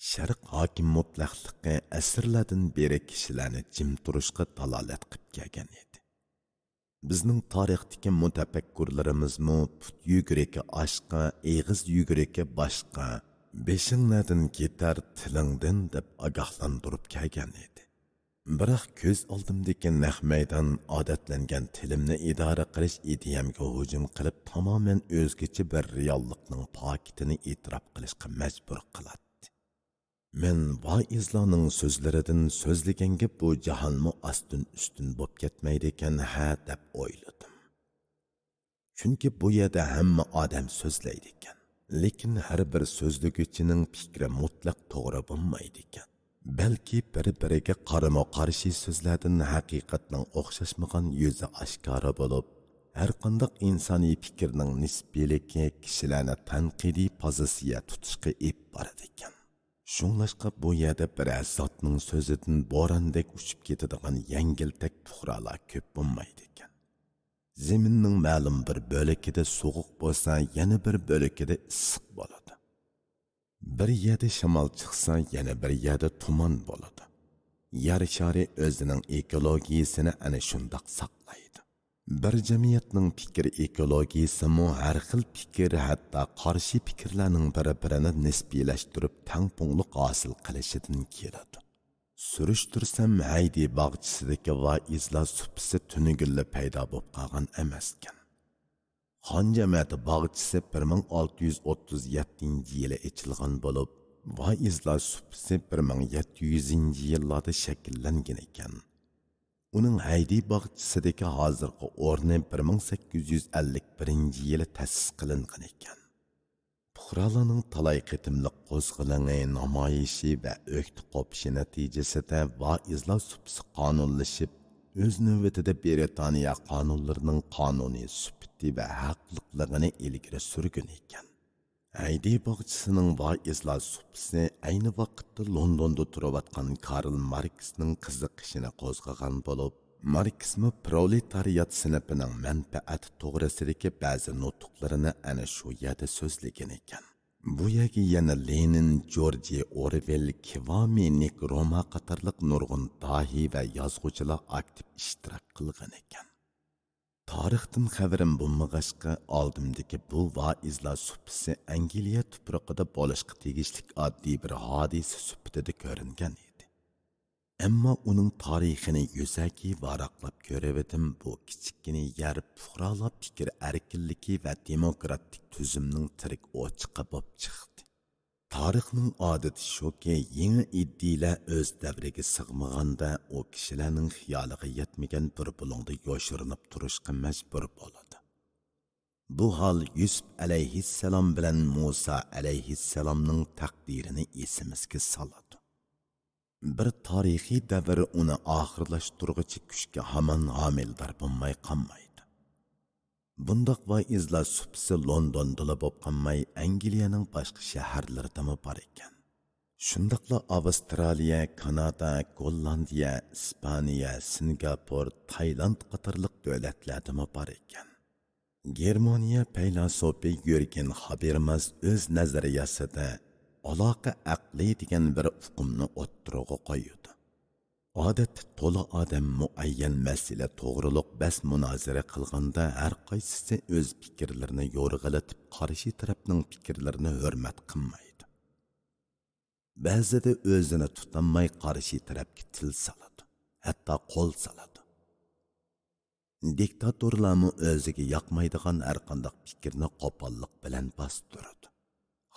شەرق ھاكىم مۇتلەقلىقى ئەسىرلەردىن بېرى كىشىلەرنى جىم تۇرۇشقا دالالەت قىپ كەلگەن ئىدى. بىزنىڭ تارىختىكى مۇتەپەككۇرلىرىمىزمۇ «پۇت يۈگۈرۈكى ئاشقا، ئېغىز يۈگۈرۈكى باشقا، بېشىڭ نەدىن كېتەر، تىلىڭدىن» دەپ ئاگاھلاندۇرۇپ كەلگەن ئىدى. بىراق كۆز ئالدىمدىكى نەق مەيدان ئادەتلەنگەن تىلىمنى ئىدارە قىلىش ئىدىيەمگە ھۇجۇم قىلىپ، تامامەن ئۆزگىچە بىر رېئاللىقنىڭ پاكىتىنى ئېتىراپ قىلىشقا مەجبۇر قىلاتتى. مەن ۋائىزلارنىڭ سۆزلىرىدىن سۆزلىگەن گەپ بۇ جاھانمۇ ئاستىن-ئۈستۈن بوپ كەتمەيدىكەن ھە دەپ ئويلىدىم. چۈنكى بۇ يەردە ھەممە ئادەم سۆزلەيدىكەن. لېكىن ھەر بىر سۆزلىگۈچىنىڭ پىكرى مۇتلەق توغرا بولمايدىكەن. بەلكى بىر-بىرىگە قارىمۇ قارشى سۆزلەردىن ھەقىقەتنىڭ ئوخشاشمىغان يۈزى ئاشكارا بولۇپ، ھەرقانداق ئىنسانىي پىكىرنىڭ نىسپىيلىكى كىشىلەرنى تەنقىدىي پوزىتسىيە تۇتۇشقا ئېلىپ بارىدىكەن. شۇڭلاشقا بۇ يەردە بىرەر زاتنىڭ سۆزىدىن بوراندەك ئۇچۇپ كېتىدىغان يەڭگىلتەك پۇقرالار كۆپ بولمايدىكەن. زېمىننىڭ مەلۇم بىر بۆلىكىدە سوغۇق بولسا، يەنە بىر بۆلىكىدە ئىسسىق بولىدۇ. بىر يەردە شامال چىقسا، يەنە بىر يەردە تۇمان بولىدۇ. يەر شارى ئۆزىنىڭ ئېكولوگىيىسىنى ئەنە شۇنداق ساقلايدۇ. بىر جەمئىيەتنىڭ پىكىر ئېكولوگىيىسىمۇ ھەر خىل پىكىر، ھەتتا قارشى پىكىرلەرنىڭ بىر-بىرىنى نىسپىيلەشتۈرۈپ تەڭپۇڭلۇق ھاسىل قىلىشىدىن كېلىدۇ. سۈرۈشتۈرسەم، ھەيدى باغچىسىدىكى ۋائىزلار سۇپىسى تۈنۈگۈنلا پەيدا بولۇپ قالغان ئەمەسكەن. خان جەمەتى باغچىسى بىر مىڭ ئالتە يۈز ئوتتۇز يەتتىنچى يىلى ئېچىلغان بولۇپ، ۋائىزلار سۇپىسى بىر مىڭ يەتتە يۈزىنچى يىللاردا شەكىللەنگەن ئىكەن. ئۇنىڭ ھەيدى باغچىسىدىكى ھازىرقى ئورنى بىر مىڭ سەككىز يۈز ئەللىك بىرىنچى يىلى تەسىس قىلىنغان ئىكەن. پۇقرالارنىڭ تالاي قېتىملىق قوزغىلىڭى، نامايىشى ۋە ئۆكتە قوپۇشى نەتىجىسىدە ۋائىزلار سۇپىسى قانۇنلىشىپ، ئۆز نۆۋىتىدە برىتانىيە قانۇنلىرىنىڭ قانۇنىي سۈپىتى ۋە ھەقلىقلىقىنى ئىلگىرى سۈرگەن ئىكەن. ھەيدى باغچىسىنىڭ ۋائىزلار سۇپىسى ئەينى ۋاقىتتا لوندوندا تۇرۇۋاتقان كارل ماركسنىڭ قىزىقىشىنى قوزغىغان بولۇپ، ماركسمۇ پرولېتارىيات سىنىپىنىڭ مەنپەئەتى توغرىسىدىكى بەزى نۇتۇقلىرىنى ئەنە شۇ يەردە سۆزلىگەن ئىكەن. بۇ يەرگە يەنە لېنىن، جورجى ئورۋېل، كىۋامى نىكروما قاتارلىق نۇرغۇن داھىي ۋە يازغۇچىلار ئاكتىپ ئىشتىراك قىلغان ئىكەن. تارىختىن خەۋىرىم بولمىغاچقا، ئالدىمدىكى بۇ ۋائىزلار سۇپىسى ئەنگلىيە تۇپرىقىدا بولۇشقا تېگىشلىك ئاددىي بىر ھادىسە سۈپىتىدە كۆرۈنگەن ئىدى. ئەمما ئۇنىڭ تارىخىنى يۈزەكى ۋاراقلاپ كۆرۈۋىدىم، بۇ كىچىككىنە يەر پۇقرالار پىكىر ئەركىنلىكى ۋە دېموكراتىك تۈزۈمنىڭ تىرىك ئوچىقى بولۇپ چىقتى. تارىخنىڭ ئادىتى شۇكى، يېڭى ئىدىيىلەر ئۆز دەۋرىگە سىغمىغاندا، ئۇ كىشىلەرنىڭ خىيالىغا يەتمىگەن بىر بۇلۇڭدا يوشۇرۇنۇپ تۇرۇشقا مەجبۇر بولىدۇ. بۇ ھال يۈسۈپ ئەلەيھىسسالام بىلەن مۇسا ئەلەيھىسسالامنىڭ تەقدىرىنى ئېسىمىزگە سالىدۇ. بىر تارىخىي دەۋر ئۇنى ئاخىرلاشتۇرغۇچە كۈچكە ھامان ھامىلىدار بولماي قالمايدۇ. بۇنداق ۋائىزلار سۇپىسى لوندوندىلا بولۇپ قالماي، ئەنگلىيەنىڭ باشقا شەھەرلىرىدىمۇ بار ئىكەن. شۇنداقلا ئاۋسترالىيە، كانادا، گوللاندىيە، ئىسپانىيە، سىنگاپور، تايلاند قاتارلىق دۆلەتلەردىمۇ بار ئىكەن. گېرمانىيە پەيلاسوپى يۈرگېن خابېرماس ئۆز نەزەرىيەسىدە ئالاقە ئەقلى دېگەن بىر ئۇقۇمنى ئوتتۇرىغا قويىدۇ. ئادەتتە تولا ئادەم مۇئەييەن مەسىلە توغرۇلۇق بەس-مۇنازىرە قىلغاندا، ھەر قايسىسى ئۆز پىكىرلىرىنى يورغىلىتىپ، قارشى تەرەپنىڭ پىكىرلىرىنى ھۆرمەت قىلمايدۇ. بەزىدە ئۆزىنى تۇتالماي قارشى تەرەپكە تىل سالىدۇ، ھەتتا قول سالىدۇ. دىكتاتورلارمۇ ئۆزىگە ياقمايدىغان ھەرقانداق پىكىرنى قوپاللىق بىلەن باستۇرىدۇ.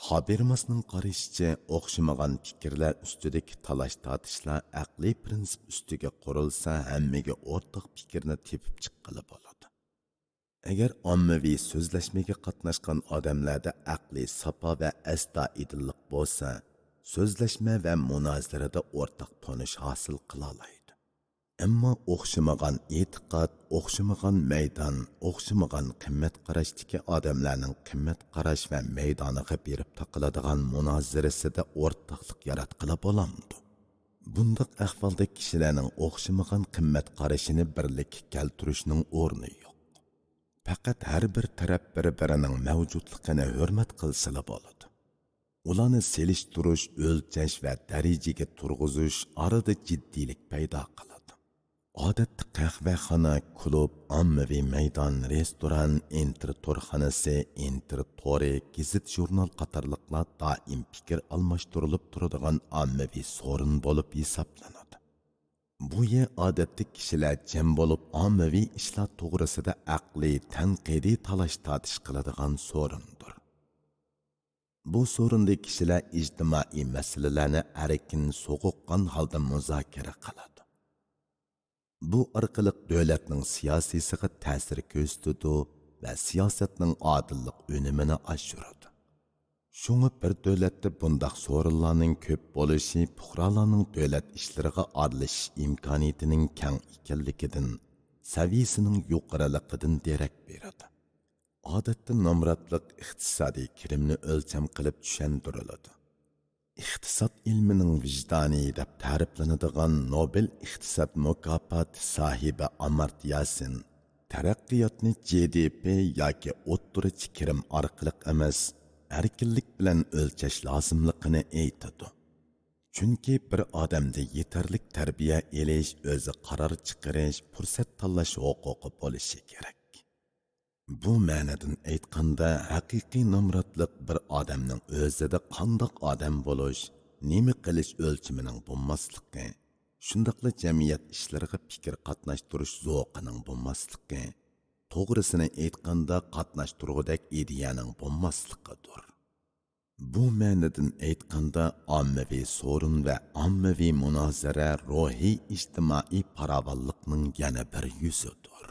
خابېرماسنىڭ قارىشىچە، ئوخشىمىغان پىكىرلەر ئۈستىدىكى تالاش-تارتىشلار ئەقلىي پىرىنسىپ ئۈستىگە قۇرۇلسا، ھەممىگە ئورتاق پىكىرنى تېپىپ چىققىلى بولىدۇ. ئەگەر ئاممىۋى سۆزلەشمىگە قاتناشقان ئادەملەردە ئەقلىي ساپا ۋە ئەستايىدىللىق بولسا، سۆزلەشمە ۋە مۇنازىرىدە ئورتاق تونۇش ھاسىل قىلالايدۇ. ئەمما ئوخشىمىغان ئېتىقاد، ئوخشىمىغان مەيدان، ئوخشىمىغان قىممەت قاراشتىكى ئادەملەرنىڭ قىممەت قاراش ۋە مەيدانىغا بېرىپ تاقىلىدىغان مۇنازىرىسىدە ئورتاقلىق ياراتقىلى بولامدۇ؟ بۇنداق ئەھۋالدا كىشىلەرنىڭ ئوخشىمىغان قىممەت قارىشىنى بىرلىككە كەلتۈرۈشنىڭ ئورنى يوق. پەقەت ھەر بىر تەرەپ بىر-بىرىنىڭ مەۋجۇتلۇقىنى ھۆرمەت قىلسىلا بولىدۇ. ئۇلارنى سېلىشتۇرۇش، ئۆلچەش ۋە دەرىجىگە تۇرغۇزۇش ئارىدا جىددىيلىك پەيدا قىلىدۇ. ئادەتتە قەھۋەخانا، كۇلۇب، ئاممىۋى مەيدان، رېستوران، ئىنتېرنېت تورخانىسى، ئىنتېرنېت تورى، گېزىت-ژۇرنال قاتارلىقلار دائىم پىكىر ئالماشتۇرۇلۇپ تۇرىدىغان ئاممىۋى سورۇن بولۇپ ھېسابلىنىدۇ. بۇ يەر ئادەتتە كىشىلەر جەم بولۇپ ئاممىۋى ئىشلار توغرىسىدا ئەقلىي، تەنقىدىي تالاش-تارتىش قىلىدىغان سورۇندۇر. بۇ سورۇندا كىشىلەر ئىجتىمائىي مەسىلىلەرنى ئەركىن، سوغۇققان ھالدا مۇزاكىرە قىلىدۇ. بۇ ئارقىلىق دۆلەتنىڭ سىياسىيسىغا تەسىر كۆرسىتىدۇ ۋە سىياسەتنىڭ ئادىللىق ئۈنۈمىنى ئاشۇرىدۇ. شۇڭا بىر دۆلەتتە بۇنداق سورۇنلارنىڭ كۆپ بولۇشى پۇقرالارنىڭ دۆلەت ئىشلىرىغا ئارىلىشىش ئىمكانىيىتىنىڭ كەڭ ئىكەنلىكىدىن، سەۋىيىسىنىڭ يۇقىرىلىقىدىن دېرەك بېرىدۇ. ئادەتتە نامراتلىق ئىقتىسادىي كىرىمنى ئۆلچەم قىلىپ چۈشەندۈرۈلىدۇ. ئىقتىساد ئىلمىنىڭ ۋىجدانى دەپ تەرىپلىنىدىغان نوبېل ئىقتىساد مۇكاپاتى ساھىبى ئامارتيا سېن تەرەققىياتنى جى دى پى ياكى ئوتتۇرىچە كىرىم ئارقىلىق ئەمەس، ئەركىنلىك بىلەن ئۆلچەش لازىملىقىنى ئېيتىدۇ. چۈنكى بىر ئادەمدە يېتەرلىك تەربىيە ئېلىش، ئۆزى قارار چىقىرىش، پۇرسەت تاللاش ھوقۇقى بولۇشى كېرەك. بۇ مەنىدىن ئېيتقاندا، ھەقىقىي نامراتلىق بىر ئادەمنىڭ ئۆزىدە قانداق ئادەم بولۇش، نېمە قىلىش ئۆلچىمىنىڭ بولماسلىقى، شۇنداقلا جەمئىيەت ئىشلىرىغا پىكىر قاتناشتۇرۇش زوقىنىڭ بولماسلىقى، توغرىسىنى ئېيتقاندا قاتناشتۇرغۇدەك ئىدىيەنىڭ بولماسلىقىدۇر. بۇ مەنىدىن ئېيتقاندا، ئاممىۋى سورۇن ۋە ئاممىۋى مۇنازىرە روھىي ئىجتىمائىي پاراۋانلىقنىڭ يەنە بىر يۈزىدۇر.